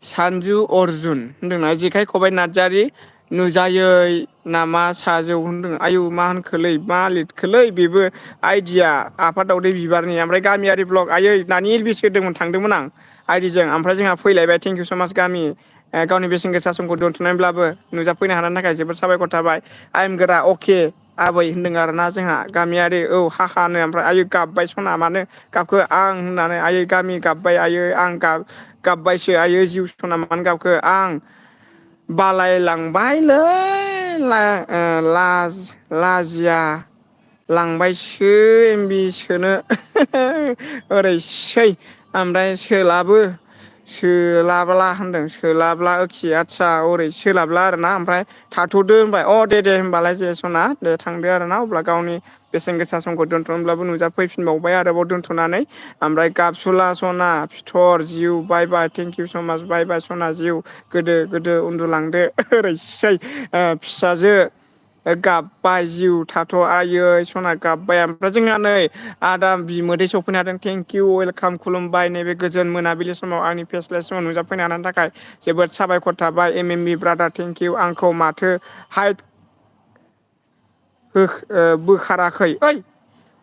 सानजु अर्जुन होनदोंना जेखाइ खबाइ नार्जारि नुजायै नामा साजौ होनदों आयु मा होनखोलै मा लिरखोलै बेबो आइदिया आफा दावदै बिबारनि ओमफ्राय गामियारि ब्लक आयै दानि एलबिसि होदोंमोन थांदोंमोन आं आइदिजों ओमफ्राय जोंहा फैलायबाय थेंकिउ स' माच गामि गावनि बेसेन गोसा समखौ दोनथ'नानैब्लाबो नुजाफैनो हानायनि थाखाय जोबोद साबायखर थाबाय आइ एम गोरा अके आबै होनदों आरोना जोंहा गामियारि औ हानो ओमफ्राय आयु गाबबाय सना मानो गाबखो आं होननानै आयै गामि गाबबाय आयै आं गाबबायसो आयै जिउ सना मानो गाबखो आं बालायलांबायलै लाजिया लांबायसो एमबि सोनो ओरैसै ओमफ्राय सोलाबला होनदों सोलाबला खि आदसा ओरै सोलाबला आरोना ओमफ्राय थाथ'दो होनबाय दे होनबालाय जे सना दे थांदो आरो ना अब्ला गावनि बेसेन गोसा समखौ दोन्थ'नोब्लाबो नुजाफैफिनबावबाय आरोबाव दोन्थ'नानै ओमफ्राय गाबसुला सना फिथर जिउ बाय बाय थेंकिउ स' माच बाय बाय सना जिउ गोदो उन्दुलांदो ओरैसै फिसाजो गाबबाय जिउ थाथ' आयै सना गाबबाय ओमफ्राय जोंहा नै आदा बिमोदै सफैनो हादों थेंकिउ वेलकाम खुलुमबाय नैबे गोजोन मोनाबिलि समाव आंनि फेस्ला समाव नुजाफैनो हानायनि थाखाय जोबोद साबायखर थाबाय एम इ ब्रादार थेंकिउ आंखौ माथो हाइट बोखाराखै ओइ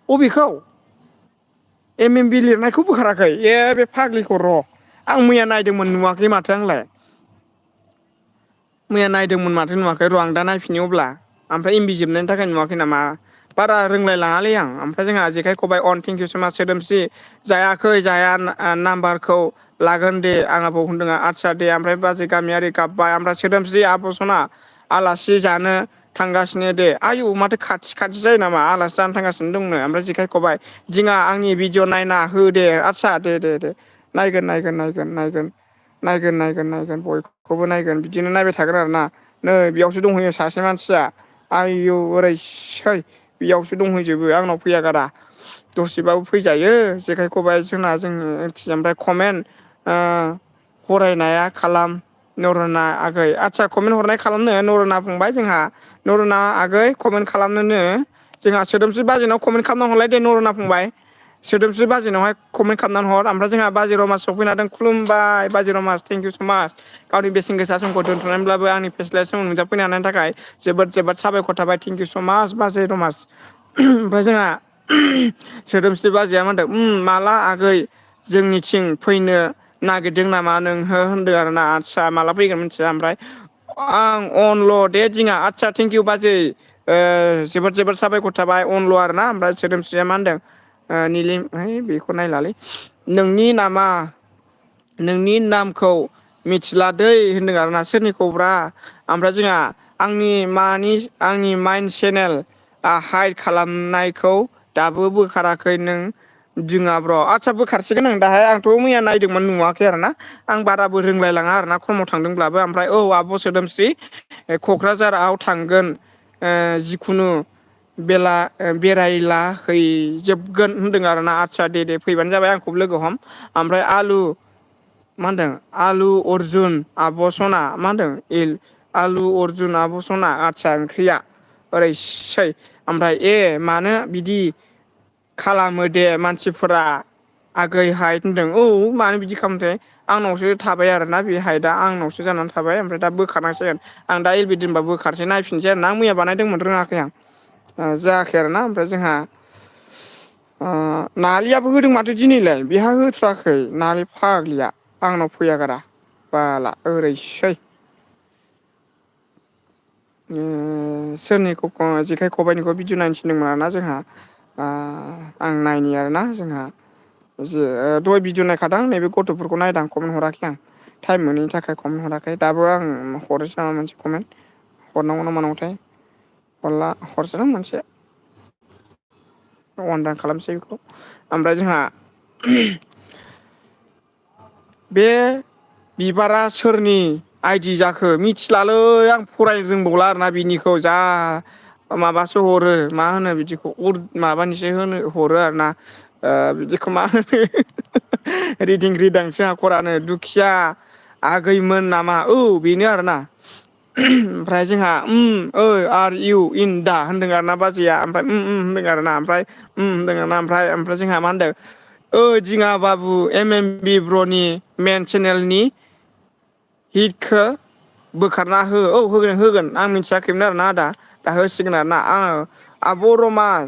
अबेखौ एम बि लिरनायखौ बोखाराखै बे फाग्लिखौ र' आं मैया नायदोंमोन नुवाखै माथो आंलाय मैया नायदोंमोन माथो नुवाखै र' आं दा नायफिनो अब्ला ओमफ्राय एमबि जोबनायनि थाखाय नुवाखै नामा बारा रोंलायलाङालै आं ओमफ्राय जोंहा जेखाइ खबाइ अन थेंकिउ स' माच सोदोमस्रि जाया नाम्बारखौ लागोन दे आं आबौ होनदों आदसा दे ओमफ्राय बाजै गामियारि गाबबाय ओमफ्राय सोदोमस्रि आब' सना आलासि जानो थांगासिनो दे आयु माथो खाथि जायो नामा आलासि जानो थांगासिनो दंनो ओमफ्राय जेखाइ खबाइ दिङा आंनि भिडिअ नायना हो दे आदसा दे नायगोन बयखौबो नायगोन बिदिनो नायबाय थागोन आरो ना नै बेयावसो दंहैयो सासे मानसिया आयौ ओरैसै बेयावसो दंहैजोबो आंनाव फैया गारा दसेबाबो फैजायो जेखाइ खबाइ जोंना ओमफ्राय कमेन्ट फरायनाया खालाम नरना आगै आदसा कमेन्ट हरनाय खालामनो नरना फंबाय जोंहा नरना आगै कमेन्ट खालामनोनो जोंहा सोदोमस्रि बाजैनाव कमेन्ट खालामना हरलाय दे नरना फंबाय सोदोमस्रि बाजैनावहाय कमेन्ट खालामनानै हर ओमफ्राय जोंहा बाजै रमास सफैनो हादों खुलुमबाय बाजै रमास थेंकिउ स' माच गावनि बेसेन गोसा समखौ दोन्थ'नानैब्लाबो आंनि फेस्लाय समाव नुजाफैनो हानायनि थाखाय जोबोद साबायखर थाबाय थेंकिउ स' माच बाजै रमास ओमफ्राय जोंहा सोदोमस्रि बाजैया मा होनदों माला आगै जोंनिथिं फैनो नागिरदों नामा नोंहो होनदों आरोना आदसा माला फैगोन मिथिया ओमफ्राय आं अनल' दे दिङा आदसा थेंकिउ बाजै जोबोद जोबोद साबायखर थाबाय अनल' आरोना ओमफ्राय सोदोमस्रिया मा होनदों निलिम है बेखौ नायलालै नोंनि नामा नोंनि नामखौ मिथिलादै होनदों आरोना सोरनिखौब्रा ओमफ्राय जोंहा आंनि माइन चेनेल हाइद खालामनायखौ दाबो बोखाराखै नों दिङा ब्र' आदसा बोखारसिगोन आं दाहाय आंथ' मैया नायदोंमोन नुवाखै आरो ना आं बाराबो रोंलायलाङा आरोना खमाव थांदोंब्लाबो ओमफ्राय औ आब' सोदोमस्रि क'क्राझाराव थांगोन जिखुनु बेला बेरायला हैजोबगोन होनदों आरोना आदसा दे फैबानो जाबाय आंखौबो लोगो हम ओमफ्राय मा होनदों आलु अर्जुन आब' सना मा होनदों आलु अर्जुन आब' सना आदसा ओंख्रिया ओरैसै ओमफ्राय मानो बिदि खालामो दे मानसिफोरा आगैहाय होनदों औ मानो बिदि खालामथाय आंनावसो थाबाय आरोना बे हाइटआ आंनावसो जानानै थाबाय ओमफ्राय दा बोखारनांसिगोन आं दा एलबि दोनबा बोखारसै नायफिनसै आरो ना आं मैया बानायदोंमोन रोङाखै आं जायाखै आरोना ओमफ्राय जोंहा नालियाबो होदों माथो दिनैलाय बेहा होथाराखै नाले फाग्लिया आंनाव फैया गारा बाला ओरैसै सोरनिखौ जेखाइ खबाइनिखौ भिडिअ नायनो थिनदोंमोन आरोना जोंहा आं नायनि आरोना जोंहा दहाय भिडिअ नायखादां नैबे गथ'फोरखौ नायदां कमेन्ट हराखै आं टाइम मोनैनि थाखाय कमेन्ट हराखै दाबो आं हरनोसै नामा मोनसे कमेन्ट हरनांगौ ना मानांगौथाय हरसै मोनसे अनदान खालामसै बेखौ ओमफ्राय जोंहा बे बिबारा सोरनि आइदि जाखो मिथिलालै आं फरायनो रोंबावला आरोना बिनिखौ जा माबासो हरो मा होनो बिदिखौ माबानिसो हरो आरो ना बिदिखौ मा होनो रिदिं रिदांसो हाखरानो दुखिया आगैमोन नामा औ बेनो आरोना ओमफ्राय जोंहा आर इउ इन दा होनदों आरोना बाजैया ओमफ्राय होनदों आरोना ओमफ्राय होनदों आरोना ओमफ्राय जोंहा मा होनदों दिङा बाबु बि ब्र'नि मेन चेनेलनि हिटखौ बोखारना होगोन आं मिथियाखैमोन आरोना आदा दा होसिगोन आरोना आब' रमाज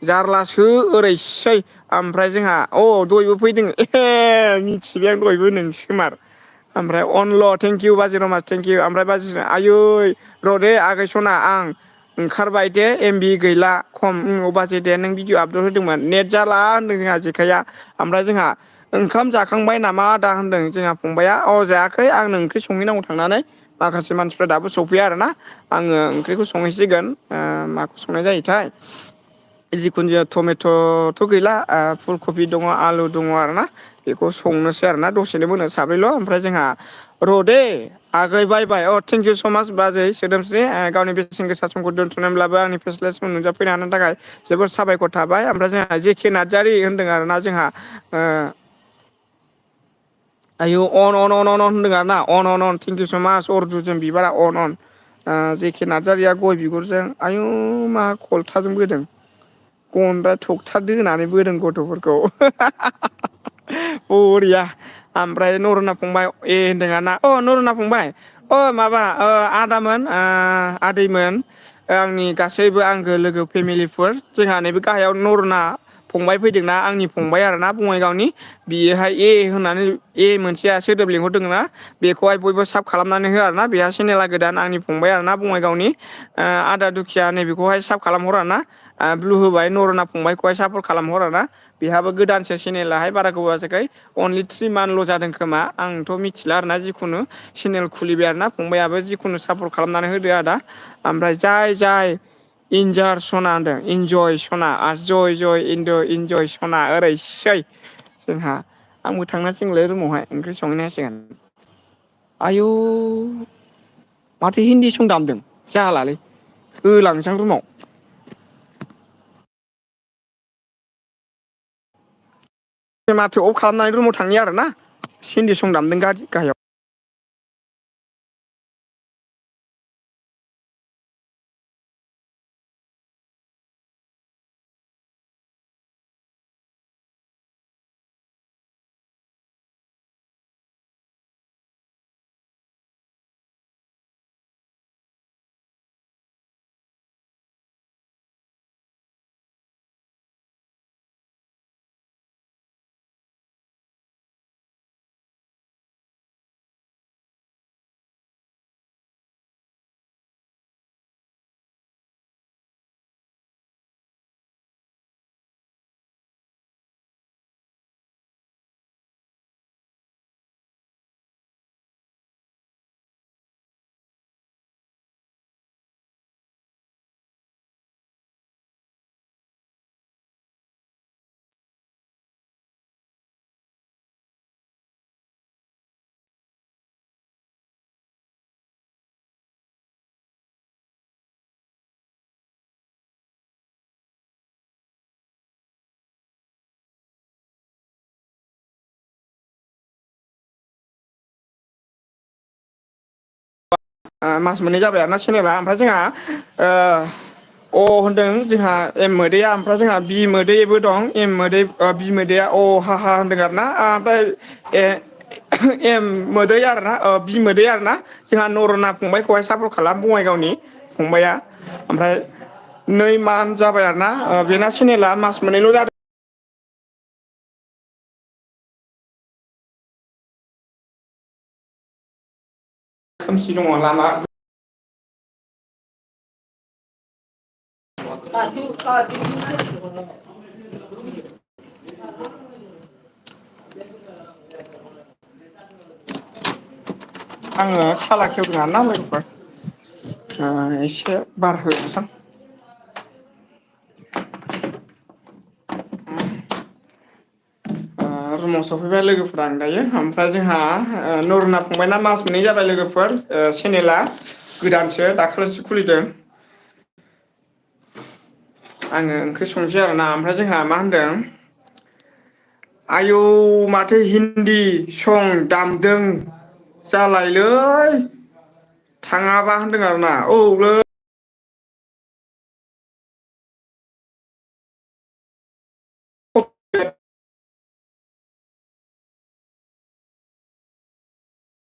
जारलासो ओरैसै ओमफ्राय जोंहा दहायबो फैदों मिथिबाय आं दहायबो नोंसोमार ओमफ्राय अनल' थेंकिउ बाजै रमास थेंकिउ ओमफ्राय बाजै आयै र'दे आगै सना आं ओंखारबाय दे एमबि गैला खम अबासे दे नों भिडिअ आपलड होदोंमोन नेट जाला होनदों जोंहा जेखाइया ओमफ्राय जोंहा ओंखाम जाखांबाय नामा आदा होनदों जोंहा फंबाया जायाखै आंनो ओंख्रि संहैनांगौ थांनानै माखासे मानसिफ्रा दाबो सफैया आरोना आङो ओंख्रिखौ संहैसिगोन माखौ संनाय जायोथाय जिखुनु जाया टमेट'थ' गैला फुल कबि दङ आलु दङ आरोना बेखौ संनोसै आरोना दसेनो मोनो साब्रैल' ओमफ्राय जोंहा र'दे आगै बायबाय थेंकिउ स माच बाजै सोदोमस्रि गावनि बेसेन गोसा समखौ दोन्थ'नानैब्लाबो आंनि फेस्ला सम नुजाफैनो हानो थाखाय जोबोद साबायखर थाबाय ओमफ्राय जोंहा जेके नार्जारि होनदों आरोना जोंहा आयु अन होनदों आरोना अन थेंकिउ स माच अर्जुन बिबारा अन जेखे नार्जारिया गय बिगुरजों आयु मा खलथाजों बोदों गन्द्राय थगथा दोनानै बोदों गथ'फोरखौ बरिया ओमफ्राय नरना फंबाय होनदों आरोना नरना फंबाय माबा आदैमोन आंनि गासैबो आंगो लोगो फेमिलिफोर जोंहा नैबे गाहायाव नरना फंबाय फैदोंना आंनि फंबाय आरोना बङाइगावनि बियोहाय होननानै मोनसेया सोदोब लिंहरदोंना बेखौहाय बयबो साब खालामनानै हो आरोना बेहा सेनेला गोदान आंनि फंबाय आरोना बङाइगावनि आदा दुखिया नैबेखौहाय साब खालामहर आरोना ब्लु होबाय नरना फंबायखौहाय सापर्ट खालामहर आरोना बेहाबो गोदानसो चेनेलाहाय बारा गोबाव जायाखै अनलि 3 मान्थल' जादों खोमा आंथ' मिथिला आरोना जिखुनु चेनेल खुलिबाय आरोना फंबायाबो जिखुनु सापर्ट खालामनानै होदो आदा ओमफ्राय जाय इन्जार सना होनदों इन्जय सना इन्जय सना ओरैसै जोंहा आंबो थांनांसिगोनलै रुमावहाय ओंख्रि संहैनांसिगोन आयु माथो हिन्दी सं दामदों जालालै होलांसै आं रुमाव माथो अफ खालामनानै रुमाव थांनि आरोना हिन्दी सं दामदों गाहायाव मास मोननै जाबाय आरोना चेनेला ओमफ्राय जोंहा होनदों जोंहा एम मोदैया ओमफ्राय जोंहा बि मोदैबो दं एम मोदै बि मोदैया हा होनदों आरो ना ओमफ्राय एम मोदै आरोना बि मोदै आरोना जोंहा नरना फंबायखौहाय सापर्ट खालाम बङाइगावनि फंबाया ओमफ्राय 2 मान्थ जाबाय आरो ना बेना चेनेला मास मोननैल' जादों खोमसि दङ लामा आङो थाला खेवदों आरोना लोगोफोर एसे बार होनोसां रुमाव सफैबाय लोगोफोरा आं दायो ओमफ्राय जोंहा नरुना फंबायना मास मोननै जाबाय लोगोफोर चेनेला गोदानसो दाखालिसो खुलिदों आङो ओंख्रि संसै आरोना ओमफ्राय जोंहा मा होनदों आयौ माथो हिन्दी सं दामदों जालायलै थाङाबा होनदों आरोना औलै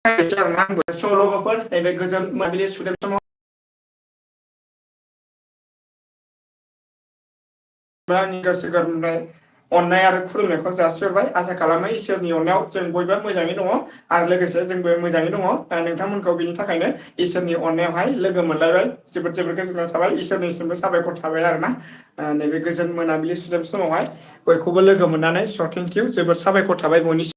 आंबो सल'बाफोर नैबे गोजोन मोनाबिलि सुदेम समाव आंनि गोसो गोरबोनिफ्राय अननाय आरो खुलुमनायखौ जासिहरबाय आसा खालामो इसोरनि अननायाव जों बयबो मोजाङै दङ आरो लोगोसे जोंबो मोजाङै दङ नोंथांमोनखौ बिनि थाखायनो इसोरनि अननायावहाय लोगो मोनलायबाय जोबोद जोबोद गोजोननाय थाबाय इसोरनिसिमबो साबायखर थाबाय आरो ना नैबे गोजोन मोनाबिलि सुदेम समावहाय बयखौबो लोगो मोननानै स' थेंकिउ जोबोद साबायखर थाबाय बयनिसिम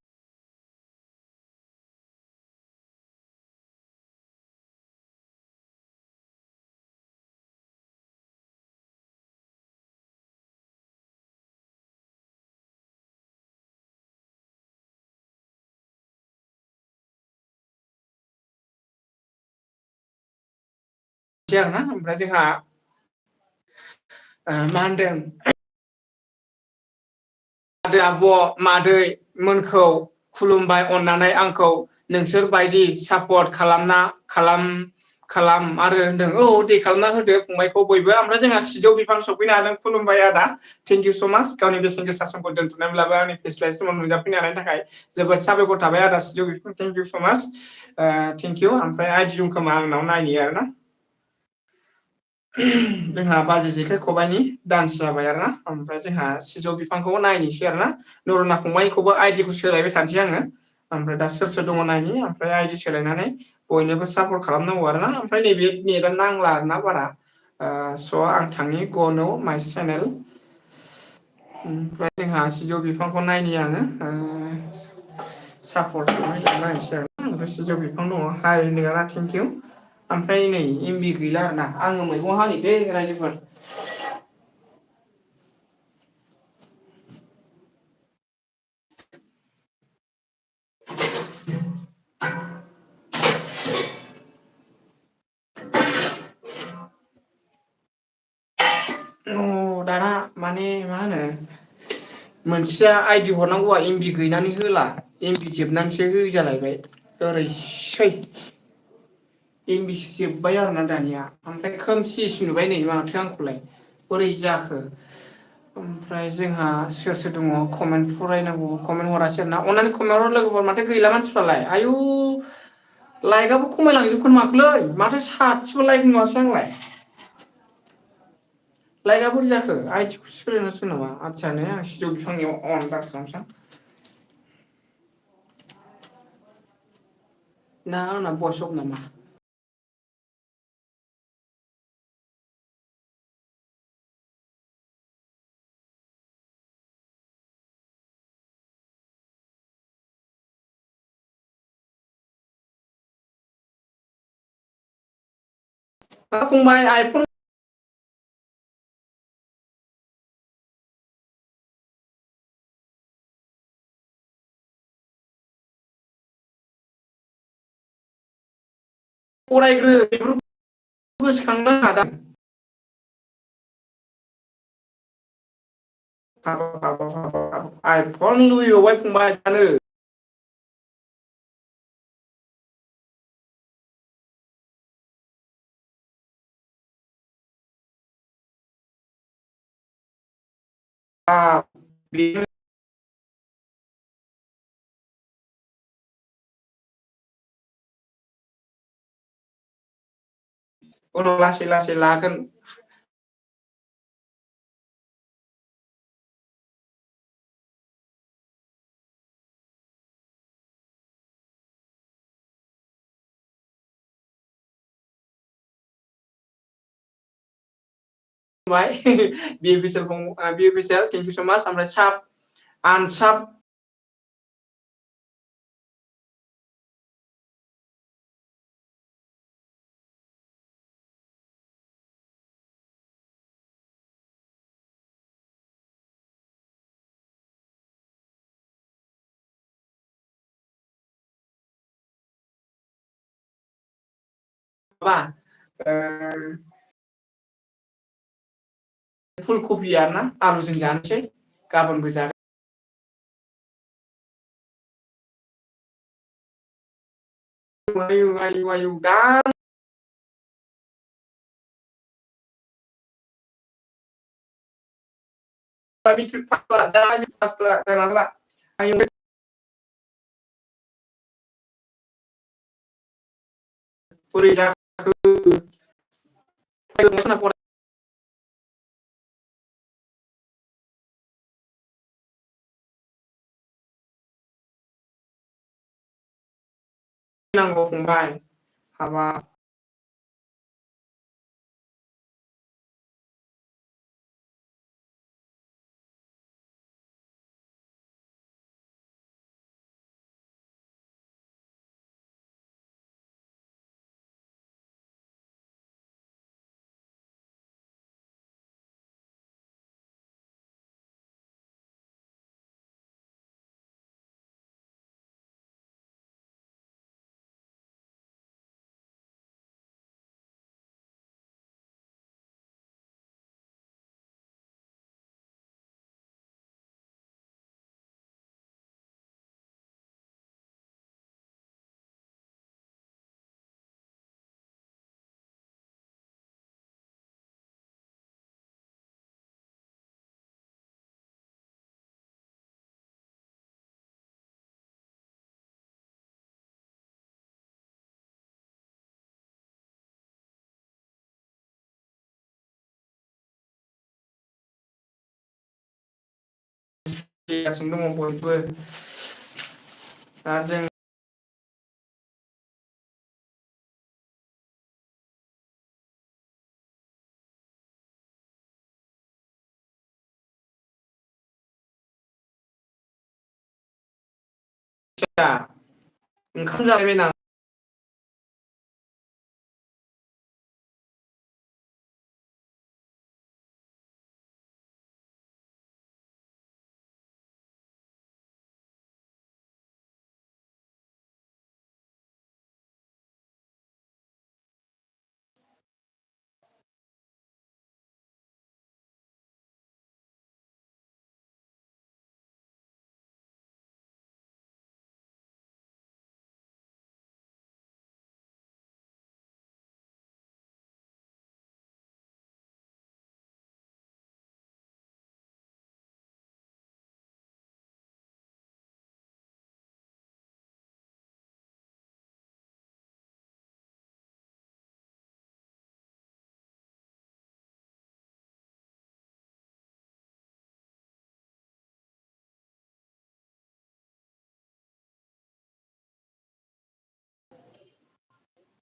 आरोना ओमफ्राय जोंहा मा होनदों मादै आब' मादै मोनखौ खुलुमबाय अननानै आंखौ नोंसोरबायदि सापर्ट खालाम आरो होनदों औ दे खालामना होदो फंबायखौ बयबो ओमफ्राय जोंहा 600 बिफां सफैनो हादों खुलुमबाय आदा थेंकिउ स' माच गावनि बेसेन गोसा समखौ दोनथ'नायब्लाबो आंनि फेस्लाय समाव नुजाफैनो हानायनि थाखाय जोबोद साबायखर थाबाय आदा 600 बिफां थेंकिउ स' माच थेंकिउ ओमफ्राय आइडि दं खोमा आंनाव नायनि आरोना जोंहा बाजै जेखाइ खबाइनि दान्स जाबाय आरोना ओमफ्राय जोंहा सिजौ बिफांखौबो नायनोसै आरोना नरना फंबायखौबो आइदिखौ सोलायबाय थानोसै आङो ओमफ्राय दा सोर सोर दङ नायनि ओमफ्राय आइडि सोलायनानै बयनोबो सापर्ट खालामनांगौ आरोना ओमफ्राय नैबे नेटआ नांला आरोना बारा स' आं थांनि ग नो माइ चेनेल ओमफ्राय जोंहा सिजौ बिफांखौ नायनि आङो सापर्ट नायनोसै आरो ओमफ्राय सिजौ बिफां दङ हाइ होनदों आरोना थेंकिउ ओमफ्राय नै एमबि गैला आरोना आङो मैगं हानि दै रायजोफोर दाना माने मा होनो मोनसेया आइडि हरनांगौआ एमबि गैनानै होला एमबि जोबनानैसो हो जालायबाय ओरैसै एमबिसि जोब्बाय आरोना दानिया ओमफ्राय खोमसिसो नुबाय नै माथो आंखौलाय बोरै जाखो ओमफ्राय जोंहा सोर सोर दङ कमेन्ट फरायनांगौ कमेन्ट हरासै आरोना अननानै कमेन्ट हर लोगोफोर माथो गैला मानसिफ्रालाय आयु लाइकआबो खमायलांजोबखोना माखोलै माथो साथिबो लाइक नुवासै आंलाय लाइकआ बोरै जाखो आइडिखौ सोलायनांसिगोन नामा आदसा नै आं सिजौ बिफांनियाव अन बार खालामसै आं ना आंना भइस अफ नामा फंबाय आइफन फरायग्रो बेफोरखौ गोसोखांनो हादों आइफन लुबैबावबाय फंबाय दानो बेनो उनाव लासै लासै लागोन। BFSL thank you so much ओमफ्राय साब आनसाब फुल कबि आरोना आलुजों जानोसै गाबोनबो जागोन। आयु गान बोरै जाखो नांगौ फंबाय हाबाब सोलिगासिनो दङ बयबो दा जों ओंखाम जाबाय नामा?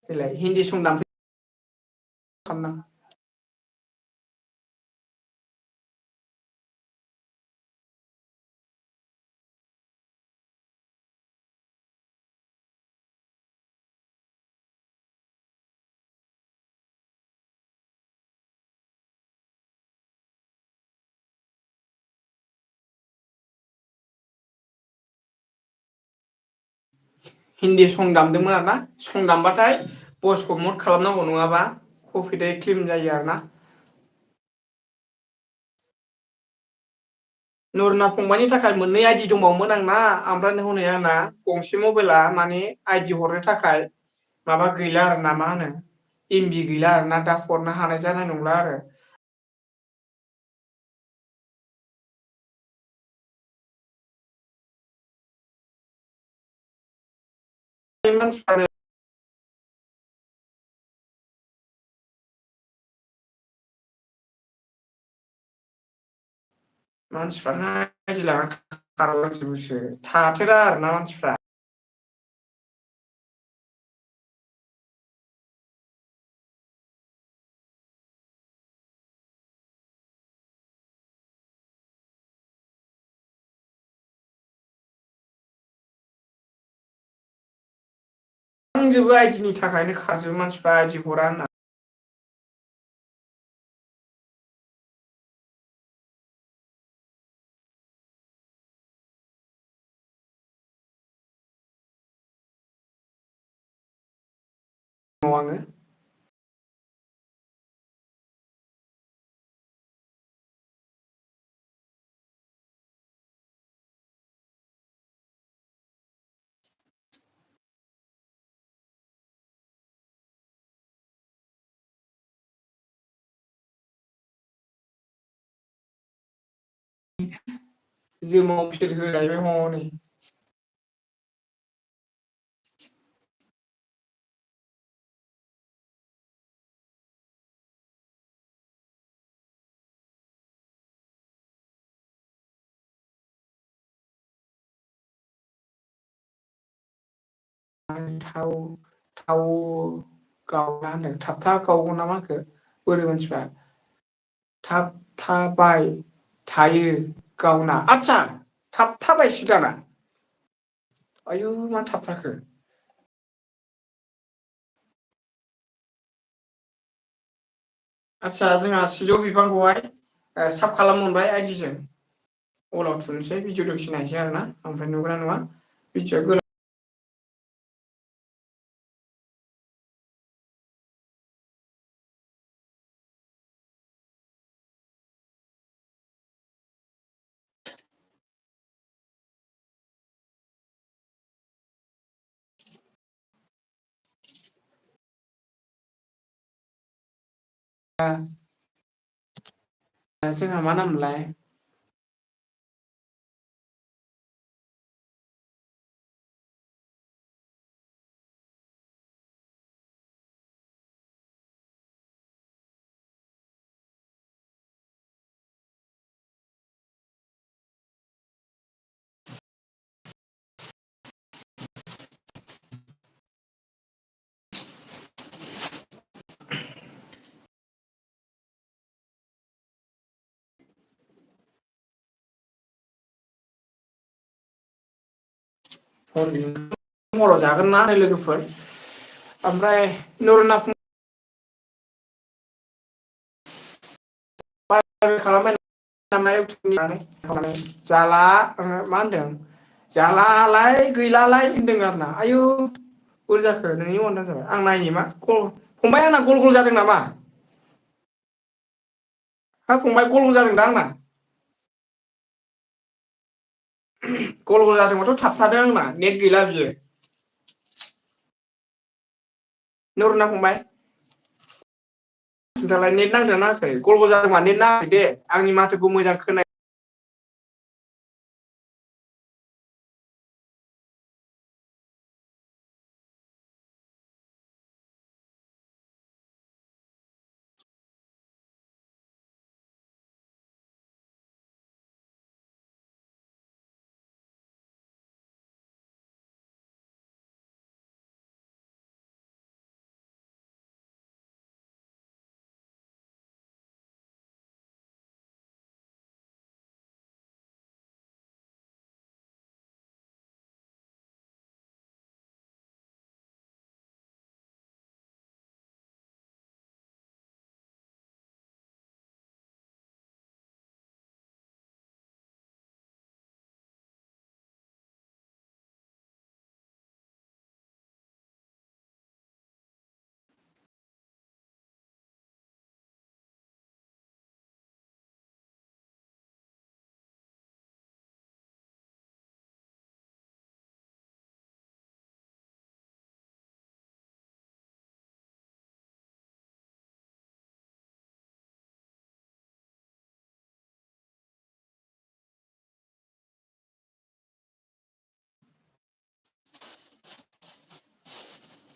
देलाय हिन्दी सं दामफै खालामदां हिन्दी सं दामदोंमोन आरोना सं दामबाथाय भइसखौ मुट खालामनांगौ नङाबा कपिराइट क्लेम जायो आरोना। नोरना फंबायनि थाखाय मोननै आइडि दंबावोमोन आंना ओमफ्राय हनै आंना गंसे मबाइला माने आइडि हरनो थाखाय माबा गैला आरो ना मा होनो एमबि गैला आरोना दा हरनो हानाय जानाय नंला आरो मानसिफ्रानो मानसिफ्रानो आइदि लानानै खारलांजोबोसो थाथेरा आरोना मानसिफ्रा। जोबो आइदिनि थाखायनो खारजोबो मानसिफ्रा आइदि हरा होनना। आङो जोमाव बिसोर होलायबाय हनै थाव गावना होनदों थाबथा गावगोन ना मा होनखो बोरै मानसिफ्रा थाब थाबाय थायो गावना आदसा थाबथाबायसो दाना आयु मा थाबथाखो आदसा जोंहा सिजौ बिफांखौहाय साफ खालाम मोनबाय आइदिजों अलाव थुनोसै भिडिअ दसे नायनोसै आरो ना ओमफ्राय नुगोना नुआ भिडिअआ गोलाव जोंहा मा नाम मोनलाय हराव जागोन ना लोगोफोर ओमफ्राय नरना खालामबाय जाला मा होनदों जालालाय गैलालाय होनदों आरो ना आयु बोरै जाखो नोंनि अननानै जाबाय आं नायनि मा फंबाय आंना गल गल जादों नामा हा फंबाय गल गल जादों दा आंना गल गल जादोंबाथ' थाबथादों आंना नेट गैला बियो नोरना फंबाय दालाय नेट नांदोंना नाङाखै गल गल जादोंबा नेट नाङाखै दे आंनि माथोखौ मोजां खोनाया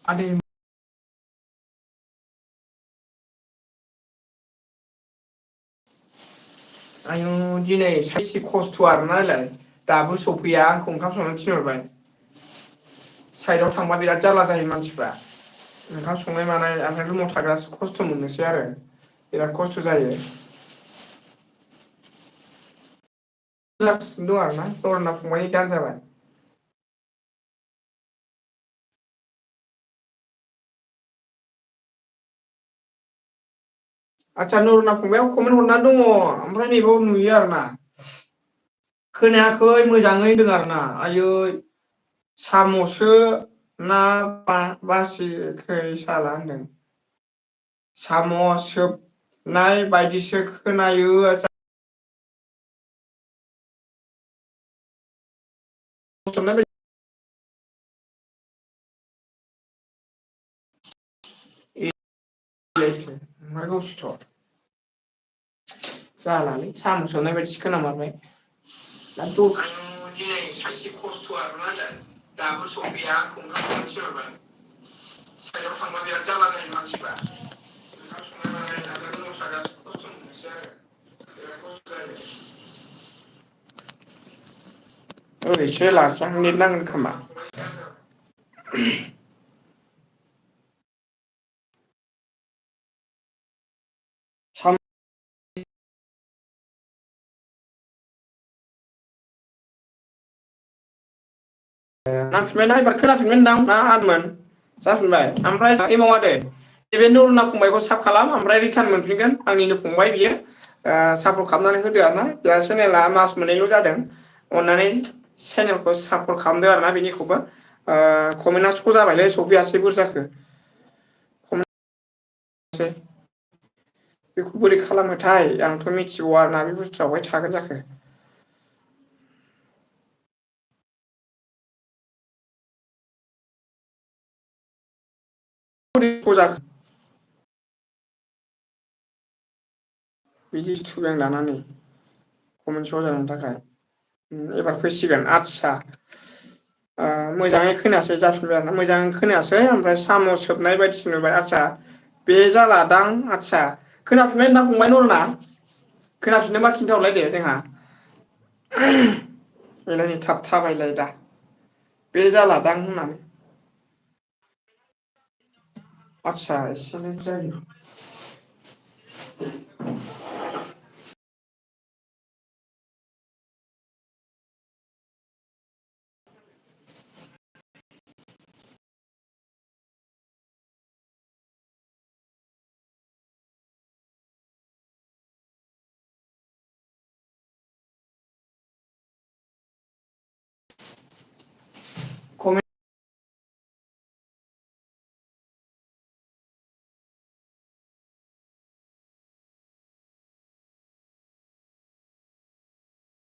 आदै आयु दिनै साइसि खस्थ' आरोना नायलाय दाबो सफैया आंखौ ओंखाम संनो थिनहरबाय साइडआव थांबा बिराद जारला जायो मानसिफ्रा ओंखाम संनाय मानाय ओमफ्राय रुमाव थाग्रासो खस्थ' मोननोसै आरो बिराद खस्थ' जायो जागासिनो दं आरोना नरना फंबायनि दान जाबाय आदसा नरुना फंबाया कमेन्ट हरनानै दङ ओमफ्राय नैबाव नुयो आरो ना खोनायाखै मोजाङै होनदों आरोना आयै साम'सो ना बासिखै साला होनदों साम' सोबनाय बायदिसो खोनायो जालालै साम' सोबनाय बायदिसो खोनामारबाय दिनै सासे खस्थ' आरोना होनलाय दाबो सफैया आंखौ ओंखाम संनो थिनहरबाय साइडआव थांबा बिराद जारला जायो मानसिफ्रा ओंखाम संनाय मानाय आरो रुमाव थाग्रासो खस्थ' मोननोसै आरो बिराद खस्थ' जायो ओरैसो लाजां नेट नांगोन खोमा नांफिनबायना एबार खोनाफिनबाय दां ना आंमोन जाफिनबाय ओमफ्राय एमाव आदै नैबे नरुना फंबायखौ साब खालाम ओमफ्राय रिटार्न मोनफिनगोन आंनिनो फंबाय बियो सापर्ट खालामनानै होदो आरोना बेहा चेनेला मास मोननैल' जादों अननानै चेनेलखौ सापर्ट खालामदो आरोना बेनिखौबो कमेन्टआ स' जाबायलै सफैयासै बोर जाखो बेखौ बोरै खालामोथाय आंथ' मिथिबावा आरोना बे बुस्थुआ बहाय थागोन जाखो बिदि थुबाय आं लानानै कमेन्ट स' जानायनि थाखाय एबार फैसिगोन आदसा मोजाङै खोनायासै जाफिनबाय आरोना मोजाङै खोनायासै ओमफ्राय साम' सोबनाय बायदिसो नुबाय आदसा बे जालादां आदसा खोनाफिनबाय ना फंबाय नरुना खोनाफिनदोंबा खिन्थाहरलाय दे जोंहा एलाय नै थाबथाबायलाय दा बे जालादां होननानै आदसा एसेनो जायो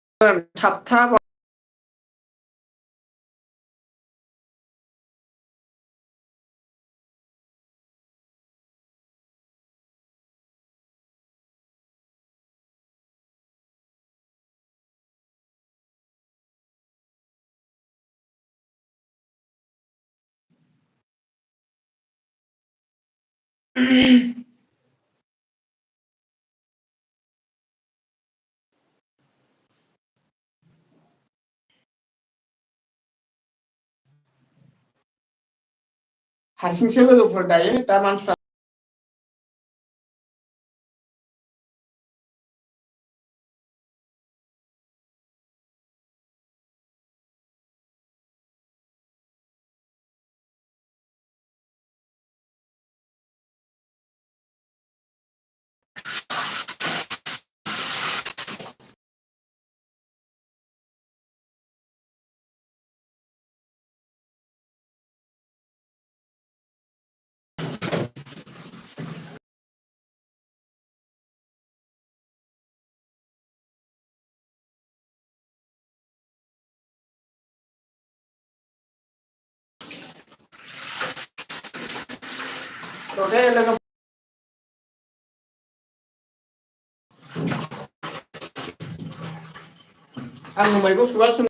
कमेन्ट थाबथा हारसिंसो लोगोफोर दायो दा मानसिफ्रा रदे लोगो आं मैगं सुगासिनो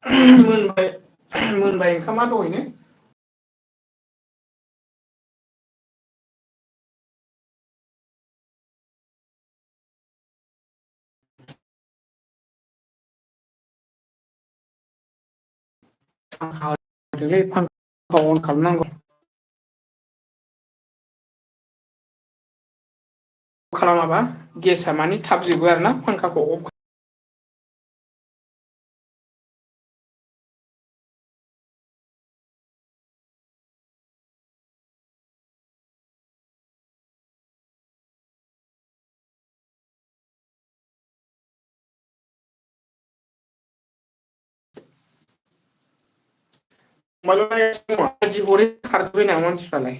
मोनबाय मोनबाय ओंखामा दहैनो। फांखा अन खालामनांगौ। खालामाबा गेसा माने थाब जोबो आरो ना फांखाखौ अफ खारजोब्बाय नामा मानसिफ्रालाय।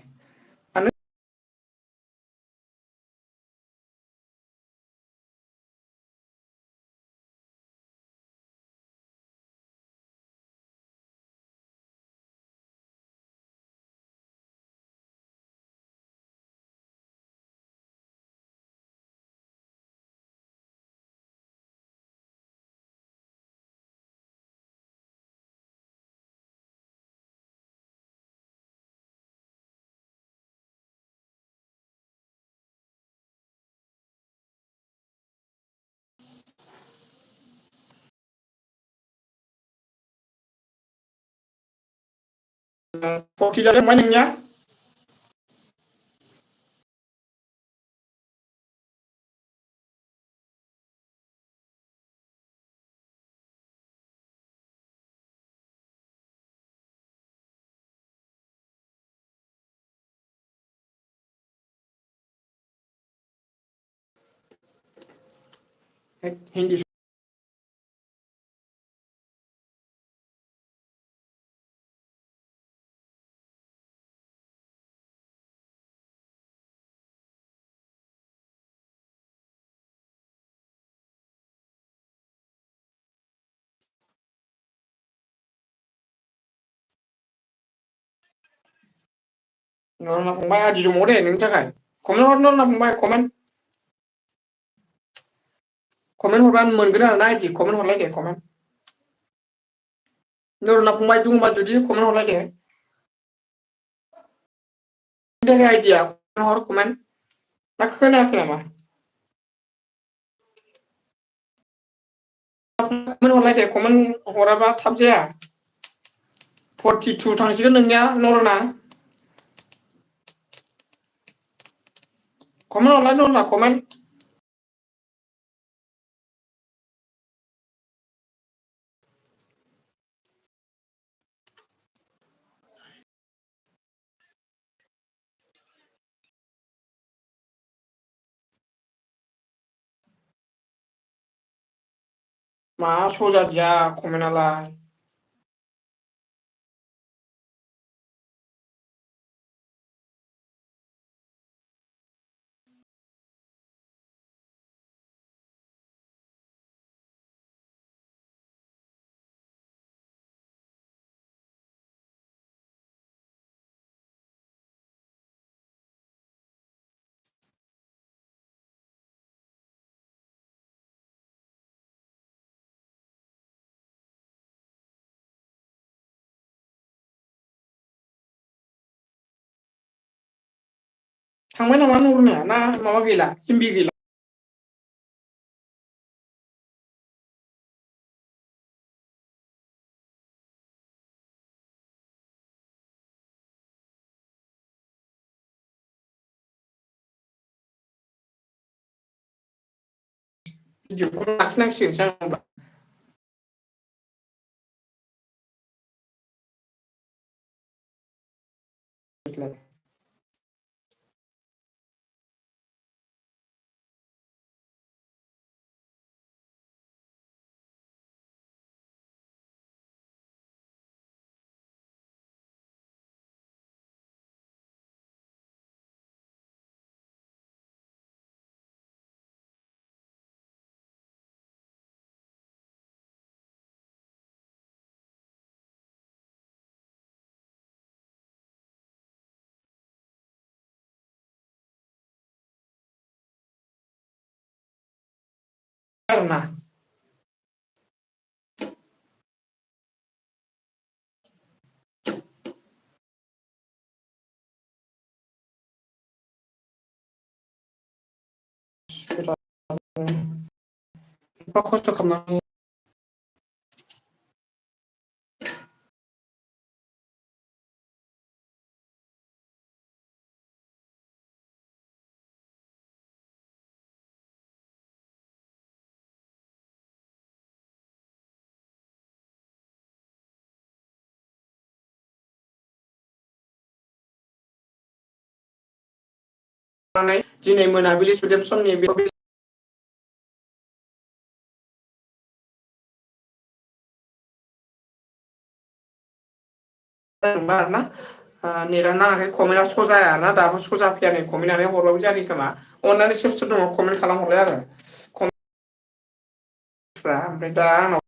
फरथि जाजोबबाय नोंनिया। हिन्दी नरना फंबाय आदि दंबावो दे नोंनि थाखाय कमेन्ट हर नरना फंबाय कमेन्ट। कमेन्ट हरबा मोनगोन आरोना आइडि कमेन्ट हरलाय दे कमेन्ट। नरुला फंबाय दंबा जुदि कमेन्ट हरलाय दे। आइडिया हर कमेन्ट ना खोनायाखै नामा? कमेन्ट हरलाय दे कमेन्ट हराबा थाब जाया। 42 थांसिगोन नोंनिया नरना। Comment हरलाय नरना comment. मा स' जादिया कमेन्टआलाय। थांबाय नामा नरनाया ना माबा गैला एमबि गैला? भिडिअखौ लाखिनांसिगोनसो आं होमबा। आरोना खस्थ' खालामनानै दिनै मोनाबिलि सुदेम समनि बे आरोना नेटआ नाङाखै कमेन्टआ स' जाया ना दाबो स' जाफैया नै कमेन्टआनो हरबाबो जायाखै खोमा अननानै सोर सोर दङ कमेन्ट खालामहरलाय आरो ओमफ्राय दा आंनाव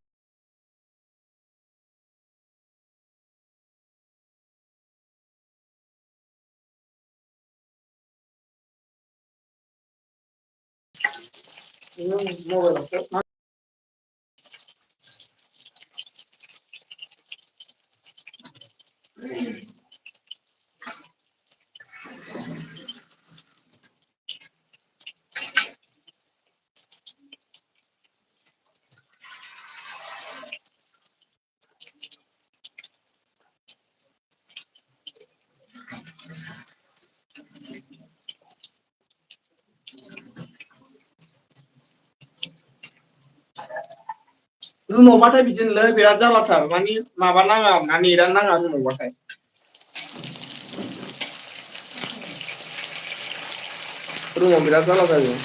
मबाइलावसो रुमावबाथाय बिदिनोलै बिराद जारलाथार मानि माबा नाङा आरोना नेटानो नाङा रुमावबाथाय रुमाव बिराद जारला जायो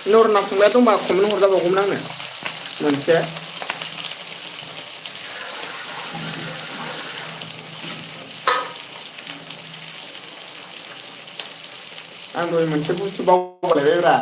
नरना फंबाया दंबा कमेन्ट हरजाबावगौमोन आंनो मोनसे आं दहाय मोनसे बुस्थु बावगारलायबायब्रा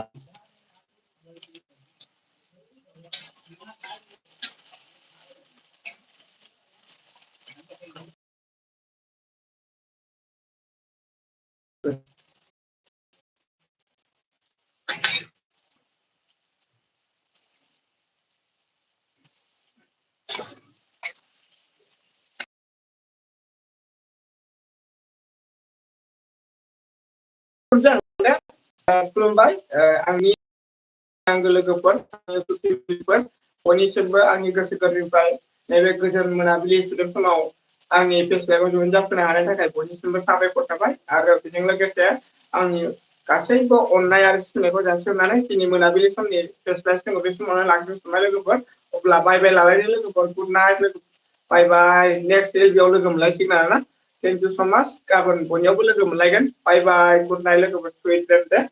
खुलुमबाय आंनि आंगो लोगोफोर बयनिसिमबो आंनि गोसो गोरबोनिफ्राय नैबे गोजोन मोनाबिलि सुदेम समाव आंनि फेसलाइकआव जयेन जाफैनो हानायनि थाखाय बयनिसिमबो साबायखर थाबाय आरो बेजों लोगोसे आंनि गासैबो अननाय आरो सिबिनायखौ जासिहरनानै दिनै मोनाबिलि समनि फेस्लाक बे समावनो लाखिथ'बाय लोगोफोर अब्ला बाय बाय लालायदो लोगोफोर गुड नाइट बाय बाय नेक्स्ट बेयाव लोगो मोनलायसिगोन आरोना थेंक इउ स' माच गाबोन बयनियावबो लोगो मोनलायगोन बाय बाय गुड नाइट लोगोफोर सुइट ड्रिम दे